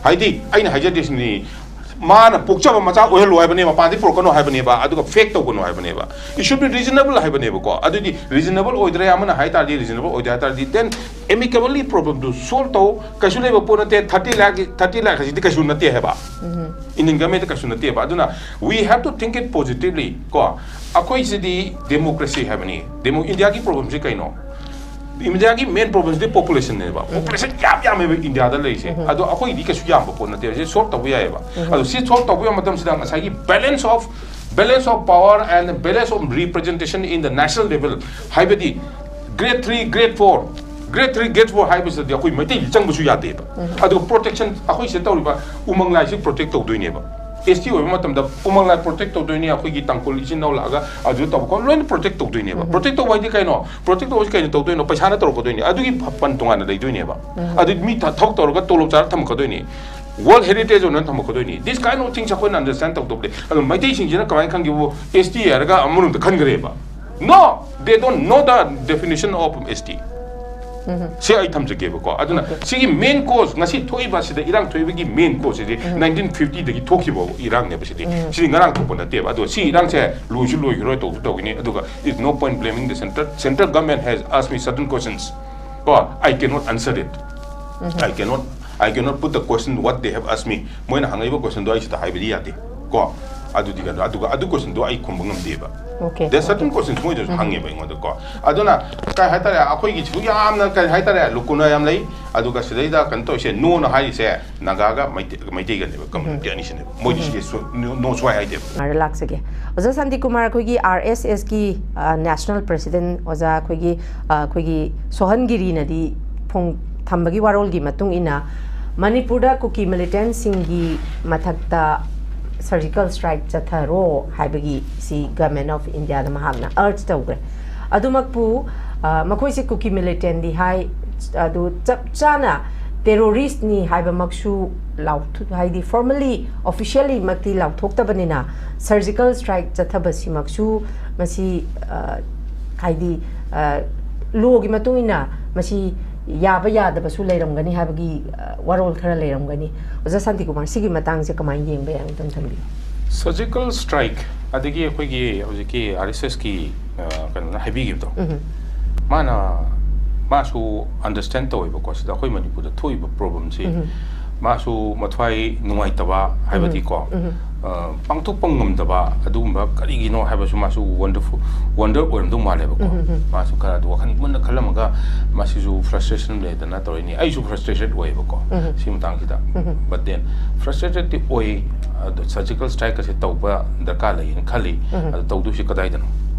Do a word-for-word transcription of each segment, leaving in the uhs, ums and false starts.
ꯍꯥꯏꯗꯤ ꯑꯩꯅ ꯍꯥꯏꯖꯗꯣꯏꯁꯤꯅꯤ, ꯃꯥꯅ ꯄꯣꯛꯆꯕ ꯃꯆꯥ ꯑꯣꯏꯍꯜꯂꯣ ꯍꯥꯏꯕꯅꯦ, ꯃꯄꯥꯟꯗꯤ ꯄꯨꯔꯛꯀꯅꯨ ꯍꯥꯏꯕꯅꯦꯕ, ꯑꯗꯨꯒ ꯐꯦꯛ ꯇꯧꯒꯅꯨ ꯍꯥꯏꯕꯅꯦꯕ꯫ It should be reasonable ꯍꯥꯏꯕꯅꯦꯕꯀꯣ꯫ ꯑꯗꯨꯗꯤ ꯔꯤꯖꯅꯦꯕꯜ ꯑꯣꯏꯗ꯭ꯔꯦ, ꯑꯃꯅ ꯍꯥꯏ ꯇꯥꯔꯗꯤ ꯔꯤꯖꯅꯦꯕꯜ ꯑꯣꯏꯗ꯭ꯔꯦ ꯍꯥꯏ ꯇꯥꯔꯗꯤ, then amicably problemꯗꯨ solve ꯇꯧ꯫ ꯀꯩꯁꯨ ꯂꯩꯕ ꯄꯣꯠ ꯅꯠꯇꯦ꯫ Thirty lakh, thirty lakh ꯍꯥꯏꯁꯤꯗꯤ ꯀꯩꯁꯨ ꯅꯠꯇꯦ ꯍꯥꯏꯕ꯫ Indian governmentꯗ ꯀꯩꯁꯨ ꯅꯠꯇꯦꯕ꯫ ꯑꯗꯨꯅ we have to think it positively ꯀꯣ꯫ ꯑꯩꯈꯣꯏꯁꯤꯗꯤ democracy ꯍꯥꯏꯕꯅꯤ꯫ Demo-, Indiaꯒꯤ problemꯁꯤ ꯀꯩꯅꯣ? Indiaꯒꯤ main problemꯁꯤꯗꯤ populationꯅꯦꯕ꯫ Population ꯌꯥꯝ ꯌꯥꯝꯃꯦꯕ Indiaꯗ ꯂꯩꯔꯤꯁꯦ꯫ ꯑꯗꯣ ꯑꯩꯈꯣꯏꯗꯤ ꯀꯩꯁꯨ ꯌꯥꯝꯕ ꯄꯣꯠ ꯅꯠꯇꯦꯕ꯫ ꯁꯤ solve ꯇꯧꯕ ꯌꯥꯏꯑꯕ꯫ ꯑꯗꯣ ꯁꯤ solve ꯇꯧꯕ ꯌꯥꯕ ꯃꯇꯝꯁꯤꯗ ꯉꯁꯥꯏꯒꯤ balance of, balance of power and balance of representation in the national level ꯍꯥꯏꯕꯗꯤ grade three, grade four, grade three, grade four ꯍꯥꯏꯕꯁꯤꯗꯗꯤ ꯑꯩꯈꯣꯏ ꯃꯩꯇꯩꯗꯤ ꯆꯪꯕꯁꯨ ꯌꯥꯗꯦꯕ꯫ ꯑꯗꯨꯒ protection, ꯑꯩꯈꯣꯏ ꯁꯤꯗ ꯇꯧꯔꯤꯕ ꯎꯃꯪ ꯂꯥꯏꯁꯤ protect ꯇꯧꯗꯣꯏꯅꯦꯕ꯫ S T ꯑꯣꯏꯕ ꯃꯇꯝꯗ ꯎꯃꯪ ꯂꯥꯏ protect ꯇꯧꯗꯣꯏꯅꯤ, ꯑꯩꯈꯣꯏꯒꯤ ꯇꯥꯡꯈꯨꯜ ꯏꯆꯤꯟ ꯏꯅꯥꯎ ꯂꯥꯛꯑꯒ ꯑꯗꯨ ꯇꯧꯕ ꯈꯣꯠꯄ ꯂꯣꯏꯅ protect ꯇꯧꯗꯣꯏꯅꯦꯕ꯫ Protect ꯇꯧꯕ ꯍꯥꯏꯗꯤ ꯀꯩꯅꯣ? Protect ꯇꯧꯕꯁꯤ ꯀꯩꯅꯣ ꯇꯧꯗꯣꯏꯅꯣ? ꯄꯩꯁꯥꯅ ꯇꯧꯔꯛꯀꯗꯣꯏꯅꯤ, ꯑꯗꯨꯒꯤ fund ꯇꯣꯉꯥꯟꯅ ꯂꯩꯗꯣꯏꯅꯦꯕ꯫ ꯑꯗꯨ ꯃꯤ ꯊ-, ꯊꯕꯛ ꯇꯧꯔꯒ ꯇꯣꯂꯣꯞ ꯆꯥꯔ ꯊꯝꯃꯛꯀꯗꯣꯏꯅꯤ, World Heritage ꯑꯣꯏꯅ ꯊꯝꯃꯛꯀꯗꯣꯏꯅꯤ꯫ This kind of things ꯑꯩꯈꯣꯏꯅ understand ꯇꯧꯗꯧꯕ ꯂꯩ꯫ ꯑꯗꯣ ꯃꯩꯇꯩꯁꯤꯡꯁꯤꯅ ꯀꯃꯥꯏꯅ ꯈꯪꯒꯦꯕꯨ, S T ꯍꯥꯏꯔꯒ ꯑꯃꯔꯣꯝꯗ ꯈꯟꯈ꯭ꯔꯦꯕ꯫ No, they don't know the definition of S T꯫ ꯁꯤ ꯑꯩ ꯊꯝꯖꯒꯦꯕꯀꯣ꯫ ꯑꯗꯨꯅ ꯁꯤꯒꯤ main cause, ꯉꯁꯤ ꯊꯣꯛꯏꯕ ꯁꯤꯗ ꯏꯔꯥꯡ ꯊꯣꯛꯏꯕꯒꯤ main cause ꯁꯤꯗꯤ nineteen fifty ꯗꯒꯤ ꯊꯣꯛꯈꯤꯕ ꯏꯔꯥꯡꯅꯦꯕ ꯁꯤꯗꯤ꯫ ꯁꯤꯗꯤ ꯉꯔꯥꯡ ꯊꯣꯛꯄ ꯅꯠꯇꯦꯕ꯫ ꯑꯗꯣ ꯁꯤ ꯏꯔꯥꯡꯁꯦ ꯂꯣꯏꯁꯨ ꯂꯣꯏꯈꯤꯔꯣꯏ, ꯇꯧꯁꯨ ꯇꯧꯈꯤꯅꯤ꯫ ꯑꯗꯨꯒ it's no point blaming the central, central government has asked me certain questions ꯀꯣ, I cannot answer it꯫ I cannot, I cannot put the question what they have asked me꯫ ꯃꯣꯏꯅ ꯍꯪꯉꯛꯏꯕ questionꯗꯣ ꯑꯩ ꯁꯤꯗ ꯍꯥꯏꯕꯗꯤ ꯌꯥꯗꯦ ꯀꯣ꯫ ꯑꯗꯨꯗꯤ ꯀꯩꯅꯣ, ꯑꯗꯨꯒ ꯑꯗꯨ questionꯗꯣ ꯑꯩ ꯈꯨꯝꯕ ꯉꯝꯗꯦꯕ꯫ Okay, There are certain okay. questions ꯃꯣꯏꯗꯁꯨ ꯍꯪꯉꯦꯕ ꯑꯩꯉꯣꯟꯗ ꯀꯣ꯫ ꯑꯗꯨꯅ ꯀꯩ ꯍꯥꯏꯇꯥꯔꯦ, ꯑꯩꯈꯣꯏꯒꯤꯁꯨ ꯌꯥꯝꯅ ꯀꯩ ꯍꯥꯏꯇꯥꯔꯦ, ꯂꯨꯀꯨꯅ ꯌꯥꯝ ꯂꯩ꯫ ꯑꯗꯨꯒ ꯁꯤꯗꯩꯗ ꯀꯩꯅꯣ ꯇꯧꯔꯤꯁꯦ, ꯅꯣꯅ ꯍꯥꯏꯔꯤꯁꯦ ꯅꯥꯒꯥꯒ ꯃꯩꯇꯩ-, ꯃꯩꯇꯩꯒꯅꯦꯕ, community ꯑꯅꯤꯁꯤꯅꯦꯕ꯫ ꯃꯣꯏꯗꯤ ꯁꯤꯗꯤ ꯁꯨ-, no, no ꯁꯨꯡꯍꯥꯏ ꯍꯥꯏꯗꯦꯕ꯫ ꯃꯥꯔ ꯂꯥꯛꯆꯒꯦ꯫ ꯑꯣꯖꯥ ꯁꯥꯟꯇꯤꯀꯨꯃꯥꯔ, ꯑꯩꯈꯣꯏꯒꯤ R S Sꯀꯤ, ꯑ, national president ꯑꯣꯖꯥ ꯑꯩꯈꯣꯏꯒꯤ, ꯑ, ꯑꯩꯈꯣꯏꯒꯤ ꯁꯣꯍꯟ ꯒꯤꯔꯤꯅꯗꯤ ꯐꯣꯡ-, ꯊꯝꯕꯒꯤ ꯋꯥꯔꯣꯜꯒꯤ ꯃꯇꯨꯡ ꯏꯟꯅ, ꯃꯅꯤꯄꯨꯔꯗ ꯀꯨꯀꯤ militantꯁꯤꯡꯒꯤ ꯃꯊꯛꯇ surgical strike ꯆꯠꯊꯔꯣ ꯍꯥꯏꯕꯒꯤ ꯁꯤ Government of Indiaꯗ ꯃꯍꯥꯛꯅ urge ꯇꯧꯈ꯭ꯔꯦ꯫ ꯑꯗꯨꯃꯛꯄꯨ, ꯑ, ꯃꯈꯣꯏꯁꯤ ꯀꯨꯀꯤ militantꯗꯤ ꯍꯥꯏ, ꯑꯗꯨ ꯆꯞ ꯆꯥꯅ terroristꯅꯤ ꯍꯥꯏꯕꯃꯛꯁꯨ ꯂꯥꯎꯊꯣꯛ-, ꯍꯥꯏꯗꯤ formally, officiallyꯃꯛꯇꯤ ꯂꯥꯎꯊꯣꯛꯇꯕꯅꯤꯅ, surgical strike ꯆꯠꯊꯕꯁꯤꯃꯛꯁꯨ ꯃꯁꯤ, ꯑ, ꯍꯥꯏꯗꯤ, ꯑ, lawꯒꯤ ꯃꯇꯨꯡ ꯏꯟꯅ ꯃꯁꯤ ꯌꯥꯕ ꯌꯥꯗꯕꯁꯨ ꯂꯩꯔꯝꯒꯅꯤ ꯍꯥꯏꯕꯒꯤ ꯑ, ꯋꯥꯔꯣꯜ ꯈꯔ ꯂꯩꯔꯝꯒꯅꯤ꯫ ꯑꯣꯖꯥ ꯁꯥꯟꯇꯤꯀꯨꯃꯥꯔ, ꯁꯤꯒꯤ ꯃꯇꯥꯡꯁꯦ ꯀꯃꯥꯏꯅ ꯌꯦꯡꯕ ꯌꯥꯏ, ꯑꯝꯇꯪ ꯊꯝꯕꯤꯌꯨ꯫ ꯁꯔꯖꯤꯀꯦꯜ ꯁ꯭ꯇ꯭ꯔꯥꯏꯛ ꯑꯗꯒꯤ ꯑꯩꯈꯣꯏꯒꯤ ꯍꯧꯖꯤꯛꯀꯤ ꯑꯥꯔ ꯑꯦꯁ ꯑꯦꯁꯀꯤ ꯀꯩꯅꯣꯅ ꯍꯥꯏꯕꯤꯈꯤꯕꯗꯣ, ꯎꯝ. ꯃꯥꯅ ꯃꯥꯁꯨ ꯑꯟꯗꯔꯁ꯭ꯇꯦꯟ ꯇꯧꯋꯦꯕꯀꯣ, ꯁꯤꯗ ꯑꯩꯈꯣꯏ ꯃꯅꯤꯄꯨꯔꯗ ꯊꯣꯛꯏꯕ ꯄ꯭ꯔꯣꯕ꯭ꯂꯦꯝꯁꯤ꯫ ꯎꯝ. ꯃꯥꯁꯨ ꯃꯊ꯭ꯋꯥꯏ ꯅꯨꯡꯉꯥꯏꯇꯕ ꯍꯥꯏꯕꯗꯤꯀꯣ, ꯎꯝ. ꯑ, ꯄꯥꯡꯊꯣꯛꯄ ꯉꯝꯗꯕ ꯑꯗꯨꯒꯨꯝꯕ ꯀꯔꯤꯒꯤꯅꯣ ꯍꯥꯏꯕꯁꯨ ꯃꯥꯁꯨ ꯋꯟꯗꯔꯐꯨꯜ ꯋꯟꯗꯔ ꯑꯣꯏꯔꯝꯗꯧ ꯃꯥꯜꯂꯦꯕꯀꯣ꯫ ꯎꯝ, ꯎꯝ, ꯎꯝ. ꯃꯥꯁꯨ ꯈꯔ ꯑꯗꯨ ꯋꯥꯈꯜ ꯃꯨꯟꯅ ꯈꯜꯂꯝꯃꯒ ꯃꯁꯤꯁꯨ ꯐ꯭ꯔꯁꯇ꯭ꯔꯦꯁꯟ ꯂꯩꯗꯅ ꯇꯧꯔꯤꯅꯤ꯫ ꯑꯩꯁꯨ ꯐ꯭ꯔꯁꯇ꯭ꯔꯦꯇꯦꯠ ꯑꯣꯏꯌꯦꯕꯀꯣ ꯎꯝ. ꯁꯤ ꯃꯇꯥꯡꯁꯤꯗ꯫ ꯎꯝ. But then ꯐ꯭ꯔꯁꯇ꯭ꯔꯦꯇꯦꯠꯇꯤ ꯑꯣꯏ, ꯑꯗꯣ ꯁꯔꯖꯤꯀꯦꯜ ꯁ꯭ꯇ꯭ꯔꯥꯏꯛ ꯑꯁꯦ ꯇꯧꯕ ꯗꯔꯀꯥꯔ ꯂꯩꯌꯦꯅ ꯈꯜꯂꯤ꯫ ꯎꯝ. ꯑꯗꯣ ꯇꯧꯗꯣꯏꯁꯤ ꯀꯗꯥꯏꯗꯅꯣ?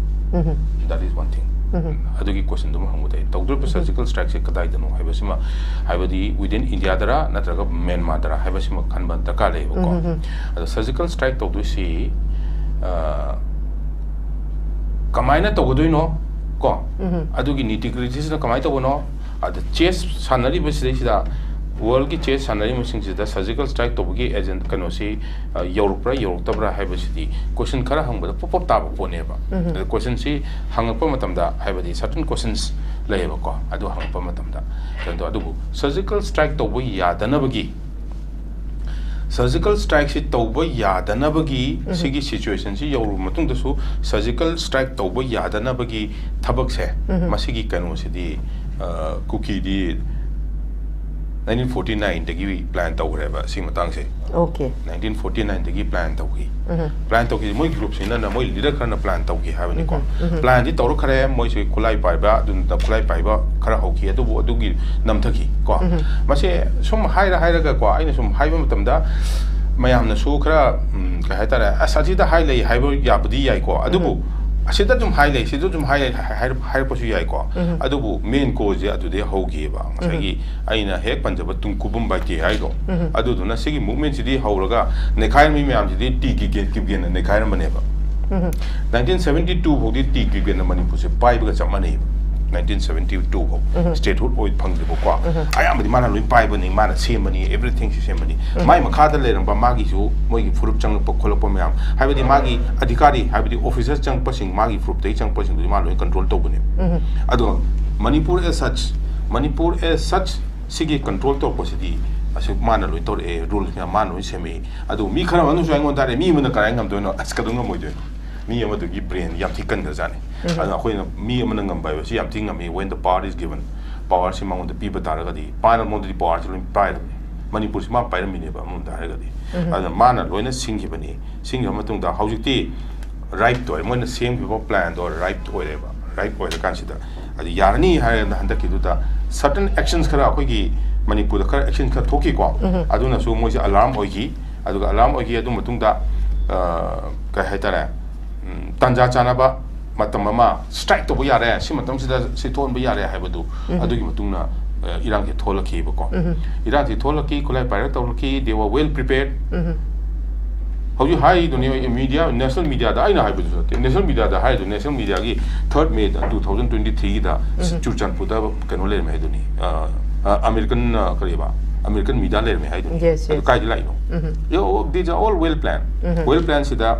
ꯎꯝ. That is one thing. ꯎꯝ. ꯑꯗꯨꯒꯤ ꯀꯣꯏꯁꯟꯗꯨꯃ ꯍꯪꯕ ꯇꯥꯏ꯫ ꯇꯧꯗꯣꯔꯤꯕ ꯎꯝ. ꯁꯔꯖꯤꯀꯦꯜ ꯁ꯭ꯇ꯭ꯔꯥꯏꯛꯁꯦ ꯀꯗꯥꯏꯗꯅꯣ ꯍꯥꯏꯕꯁꯤꯃ, ꯍꯥꯏꯕꯗꯤ ꯋꯤꯗꯤꯟ ꯏꯟꯗꯤꯌꯥꯗꯔ ꯅꯠꯇ꯭ꯔꯒ ꯃ꯭ꯌꯥꯟꯃꯥꯔꯗꯔ ꯍꯥꯏꯕꯁꯤꯃ ꯈꯟꯕ ꯗꯔꯀꯥꯔ ꯂꯩꯌꯦꯕꯀꯣ꯫ ꯎꯝ. ꯑꯗꯣ ꯁꯔꯖꯤꯀꯦꯜ ꯁ꯭ꯇ꯭ꯔꯥꯏꯛ ꯇꯧꯗꯣꯏꯁꯤ ꯑ, ꯀꯃꯥꯏꯅ ꯇꯧꯒꯗꯣꯏꯅꯣ ꯀꯣ? ꯎꯝ. ꯑꯗꯨꯒꯤ ꯅꯤꯇꯤ ꯒ꯭ꯔꯤꯇꯤꯁꯤꯅ ꯀꯃꯥꯏꯅ ꯇꯧꯕꯅꯣ? ꯑꯗ ꯆꯦꯁ ꯁꯥꯟꯅꯔꯤꯕ ꯁꯤꯗꯩꯁꯤꯗ, ꯋꯥꯔꯜꯒꯤ ꯆꯦꯁ ꯁꯥꯟꯅꯔꯤꯕꯁꯤꯡꯁꯤꯗ ꯁꯔꯖꯤꯀꯦꯜ ꯁ꯭ꯇ꯭ꯔꯥꯏꯛ ꯇꯧꯕꯒꯤ ꯑꯦꯖꯦꯟ ꯀꯩꯅꯣꯁꯤ ꯑ, ꯌꯧꯔꯛꯄ꯭ꯔꯥ ꯌꯧꯔꯛꯇꯕ꯭ꯔꯥ ꯍꯥꯏꯕꯁꯤꯗꯤ ꯀꯣꯏꯁꯟ ꯈꯔ ꯍꯪꯕꯗ ꯄꯣꯞ ꯄꯣꯞ ꯇꯥꯕ ꯄꯣꯠꯅꯦꯕ꯫ ꯎꯝ. ꯑꯗ ꯀꯣꯏꯁꯟꯁꯤ ꯍꯪꯉꯛꯄ ꯃꯇꯝꯗ, ꯍꯥꯏꯕꯗꯤ ꯁꯔꯇꯟ ꯀꯣꯏꯁꯟꯁ ꯂꯩꯌꯦꯕꯀꯣ, ꯑꯗꯨ ꯍꯪꯉꯛꯄ ꯃꯇꯝꯗ ꯀꯩꯅꯣ ꯇꯧ-, ꯑꯗꯨꯕꯨ ꯁꯔꯖꯤꯀꯦꯜ ꯁ꯭ꯇ꯭ꯔꯥꯏꯛ ꯇꯧꯕ ꯌꯥꯗꯅꯕꯒꯤ, ꯁꯔꯖꯤꯀꯦꯜ ꯁ꯭ꯇ꯭ꯔꯥꯏꯛꯁꯤ ꯇꯧꯕ ꯌꯥꯗꯅꯕꯒꯤ ꯎꯝ. ꯁꯤꯒꯤ ꯁꯤꯆꯨꯋꯦꯁꯟꯁꯤ ꯌꯧꯔꯕ ꯃꯇꯨꯡꯗꯁꯨ ꯁꯔꯖꯤꯀꯦꯜ ꯁ꯭ꯇ꯭ꯔꯥꯏꯛ ꯇꯧꯕ ꯌꯥꯗꯅꯕꯒꯤ ꯊꯕꯛꯁꯦ, ꯎꯝ. ꯃꯁꯤꯒꯤ ꯀꯩꯅꯣꯁꯤꯗꯤ ꯑ, ꯀꯨꯀꯤꯗꯤ ꯅꯥꯏꯟꯇꯤꯟ ꯐꯣꯔꯇꯤ ꯅꯥꯏꯟꯗꯒꯤ ꯄ꯭ꯂꯥꯟ ꯇꯧꯈ꯭ꯔꯦꯕ ꯁꯤ ꯃꯇꯥꯡꯁꯦ꯫ ꯑꯣꯀꯦ꯫ ꯅꯥꯏꯟꯇꯤꯟ ꯐꯣꯔꯇꯤ ꯅꯥꯏꯟꯗꯒꯤ ꯄ꯭ꯂꯥꯟ ꯇꯧꯈꯤ꯫ ꯎꯝ. ꯄ꯭ꯂꯥꯟ ꯇꯧꯈꯤ, ꯃꯣꯏ ꯒ꯭ꯔꯨꯞꯁꯤꯅꯅ, ꯃꯣꯏ ꯂꯤꯗꯔ ꯈꯔꯅ ꯄ꯭ꯂꯥꯟ ꯇꯧꯈꯤ ꯍꯥꯏꯕꯅꯤꯀꯣ꯫ ꯎꯝ, ꯎꯝ. ꯄ꯭ꯂꯥꯟꯗꯤ ꯇꯧꯔꯛꯈ꯭ꯔꯦ, ꯃꯣꯏꯁꯤ ꯈꯨꯠꯂꯥꯏ ꯄꯥꯏꯕ, ꯑꯗꯨꯅ ꯈꯨꯠꯂꯥꯏ ꯄꯥꯏꯕ ꯈꯔ ꯍꯧꯈꯤ, ꯑꯗꯨꯕꯨ ꯑꯗꯨꯒꯤ ꯅꯝꯊꯈꯤ ꯀꯣ꯫ ꯎꯝ. ꯃꯁꯦ ꯁꯨꯝ ꯍꯥꯏꯔ ꯍꯥꯏꯔꯒꯀꯣ, ꯑꯩꯅ ꯁꯨꯝ ꯍꯥꯏꯕ ꯃꯇꯝꯗ ꯃꯌꯥꯝꯅꯁꯨ ꯈꯔ, ꯎꯝ, ꯀꯩ ꯍꯥꯏꯇꯥꯔꯦ, "ꯑꯁ, ꯑꯁꯤꯗ ꯍꯥꯏ ꯂꯩ" ꯍꯥꯏꯕ ꯌꯥꯕꯗꯤ ꯌꯥꯏꯀꯣ, ꯑꯗꯨꯕꯨ ꯎꯝ. "ꯑꯁꯤꯗ ꯑꯗꯨꯝ ꯍꯥꯏ ꯂꯩ, ꯁꯤꯗ ꯑꯗꯨꯝ ꯍꯥꯏ ꯂꯩ" ꯍꯥꯏ-, ꯍꯥꯏꯔꯛꯄꯁꯨ ꯌꯥꯏꯀꯣ꯫ ꯎꯝ. ꯑꯗꯨꯕꯨ ꯃꯦꯟ ꯀꯣꯁꯦ ꯑꯗꯨꯗꯩ ꯍꯧꯈꯤꯕ꯫ ꯉꯁꯥꯏꯒꯤ ꯑꯩꯅ ꯍꯦꯛ ꯄꯟꯖꯕ ꯇꯨꯡꯀꯨꯕꯝ ꯕꯥꯏꯇꯦ ꯍꯥꯏꯗꯣ, ꯎꯝ. ꯑꯗꯨꯗꯨꯅ ꯁꯤꯒꯤ ꯃꯨꯚꯃꯦꯟꯁꯤꯗꯤ ꯍꯧꯔꯒ ꯅꯩꯈꯥꯏꯔꯝꯃꯤ ꯃꯌꯥꯝꯁꯤꯗꯤ ꯇꯤ ꯀꯤꯒꯦꯟ ꯀꯤꯞꯒꯦꯟꯅ ꯅꯩꯈꯥꯏꯔꯝꯕꯅꯦꯕ꯫ ꯎꯝ. ꯅꯥꯏꯟꯇꯤꯟ ꯁꯚꯦꯟꯇꯤ ꯇꯨ ꯐꯥꯎꯗꯤ ꯇꯤ ꯀꯤꯞꯒꯦꯟꯅ ꯃꯅꯤꯄꯨꯔꯁꯦ ꯄꯥꯏꯕꯒ ꯆꯞ ꯃꯥꯟꯅꯩꯕ꯫ ꯅꯥꯏꯟꯇꯤꯟ ꯁꯚꯦꯟꯇꯤ ꯇꯨ ꯐꯥꯎ ꯎꯝ. ꯁ꯭ꯇꯦꯠꯍꯨꯗ ꯑꯣꯏ ꯐꯪꯗ꯭ꯔꯤꯕꯀꯣ꯫ ꯎꯝ. ꯑꯌꯥꯝꯕꯗꯤ ꯃꯥꯅ ꯂꯣꯏ ꯄꯥꯏꯕꯅꯤ, ꯃꯥꯅ ꯁꯦꯝꯕꯅꯤ, ꯑꯦꯚ꯭ꯔꯤꯊꯤꯡꯁꯤ ꯁꯦꯝꯕꯅꯤ꯫ ꯎꯝ. ꯃꯥꯏ ꯃꯈꯥꯗ ꯂꯩꯔꯝꯕ ꯃꯥꯒꯤꯁꯨ ꯃꯣꯏꯒꯤ ꯐꯨꯔꯨꯞ ꯆꯪꯉꯛꯄ ꯈꯣꯠꯂꯛꯄ ꯃꯌꯥꯝ, ꯍꯥꯏꯕꯗꯤ ꯃꯥꯒꯤ ꯑꯙꯤꯀꯥꯔꯤ, ꯍꯥꯏꯕꯗꯤ ꯑꯣꯐꯤꯁꯔ ꯆꯪꯉꯛꯄꯁꯤꯡ, ꯃꯥꯒꯤ ꯐꯨꯔꯨꯞꯇꯒꯤ ꯆꯪꯉꯛꯄꯁꯤꯡꯗꯨꯗꯤ ꯃꯥ ꯂꯣꯏ ꯀꯟꯇ꯭ꯔꯣꯜ ꯇꯧꯕꯅꯦꯕ꯫ ꯎꯝ. ꯑꯗꯣ Manipur as such Manipur as such ꯁꯤꯒꯤ control ꯇꯧꯔꯛꯄꯁꯤꯗꯤ ꯑꯁꯤ ꯃꯥꯅ ꯂꯣꯏ ꯇꯧꯔꯛꯑꯦ, rules ꯃꯌꯥꯝ ꯃꯥꯅ ꯂꯣꯏ ꯁꯦꯝꯃꯛꯑꯦ꯫ ꯑꯗꯨ ꯃꯤ ꯈꯔ ꯑꯃꯅꯁꯨ ꯑꯩꯉꯣꯟꯗ ꯍꯥꯏꯔꯦ, "ꯃꯤ ꯑꯃꯅ ꯀꯃꯥꯏꯅ ꯉꯝꯗꯣꯏꯅꯣ?" ꯑꯁ, ꯀꯩꯗꯧ ꯉꯝꯃꯣꯏꯗꯣꯏꯅꯣ? ꯃꯤ ꯑꯃꯗꯨꯒꯤ brain ꯌꯥꯝ ꯊꯤ ꯀꯟꯈ꯭ꯔꯖꯥꯠꯅꯤ꯫ ꯑꯗꯨꯅ ꯑꯩꯈꯣꯏꯅ ꯃꯤ ꯑꯃꯅ ꯉꯝꯕ ꯍꯥꯏꯕꯁꯤ ꯌꯥꯝ ꯊꯤ ꯉꯝꯃꯤ, when the power is given꯫ Power ꯁꯤ ꯃꯉꯣꯟꯗ ꯄꯤꯕ ꯇꯥꯔꯒꯗꯤ, ꯃꯥꯅ ꯃꯉꯣꯟꯗꯗꯤ power ꯁꯤ ꯂꯣꯏ ꯄꯥꯏꯔꯕꯅꯤ꯫ ꯃꯅꯤꯄꯨꯔꯁꯤ ꯃꯥ ꯄꯥꯏꯔꯝꯃꯤꯅꯦꯕ, ꯑꯃꯔꯣꯝꯗ ꯍꯥꯏꯔꯒꯗꯤ꯫ ꯑꯗꯨꯅ ꯃꯥꯅ ꯂꯣꯏꯅ ꯁꯤꯟꯈꯤꯕꯅꯤ꯫ ꯁꯤꯟꯈ꯭ꯔꯕ ꯃꯇꯨꯡꯗ ꯍꯧꯖꯤꯛꯇꯤ ripe ꯑꯣꯏꯔꯦ, ꯃꯣꯏꯅ ꯁꯦꯝꯈꯤꯕ plan ꯗꯣ ripe ꯑꯣꯏꯔꯦꯕ꯫ Ripe ꯑꯣꯏꯔꯀꯥꯟꯁꯤꯗ, ꯑꯗꯨ ꯌꯥꯔꯅꯤ ꯍꯥꯏꯔꯒꯅ ꯍꯟꯗꯛꯀꯤꯗꯨꯗ certain actions ꯈꯔ ꯑꯩꯈꯣꯏꯒꯤ ꯃꯅꯤꯄꯨꯔꯗ ꯈꯔ action ꯈꯔ ꯊꯣꯛꯈꯤꯀꯣ꯫ ꯑꯗꯨꯅꯁꯨ ꯃꯣꯏꯁꯦ alarm ꯑꯣꯏꯈꯤ꯫ ꯑꯗꯨꯒ alarm ꯑꯣꯏꯈꯤ, ꯑꯗꯨ ꯃꯇꯨꯡꯗ, ꯑ, ꯀꯩ ꯍꯥꯏꯇꯥꯔꯦ, ꯎꯝ, ꯇꯥꯟꯖꯥ ꯆꯥꯅꯕ ꯃꯇꯝ ꯑꯃ strike ꯇꯧꯕ ꯌꯥꯔꯦ, ꯁꯤ ꯃꯇꯝꯁꯤꯗ ꯁꯤ ꯊꯣꯛꯍꯟꯕ ꯌꯥꯔꯦ ꯍꯥꯏꯕꯗꯨ, ꯑꯗꯨꯒꯤ ꯃꯇꯨꯡꯗ, ꯑ, ꯏꯔꯥꯡꯁꯦ ꯊꯣꯛꯂꯛꯈꯤꯕꯀꯣ꯫ ꯏꯔꯥꯡꯁꯦ ꯊꯣꯛꯂꯛꯈꯤ, ꯈꯨꯠꯂꯥꯏ ꯄꯥꯏꯔꯞ ꯇꯧꯔꯛꯈꯤ, they were well prepared꯫ ꯍꯧꯖꯤꯛ ꯍꯥꯏꯔꯤꯗꯨꯅꯤ, media, national media ꯗ ꯑꯩꯅ ꯍꯥꯏꯕꯗꯨꯁꯨ ꯅꯠꯇꯦ, national media ꯗ ꯍꯥꯏꯔꯤꯗꯨ, national media ꯒꯤ third May ꯗ two thousand twenty three ꯒꯤꯗ ꯆꯨꯔꯆꯥꯟꯄꯨꯔꯗ ꯀꯩꯅꯣ ꯂꯩꯔꯝꯃꯦ ꯍꯥꯏꯗꯨꯅꯤ, ꯑ, ꯑ, American, ꯑ, ꯀꯔꯤꯕ, American media ꯂꯩꯔꯝꯃꯦ ꯍꯥꯏꯗꯨꯅꯤ꯫ Yes, ꯑꯗꯨ yes. ꯀꯥꯏꯗ ꯂꯥꯛꯏꯅꯣ? These are all well plan꯫ Well plan ꯁꯤꯗ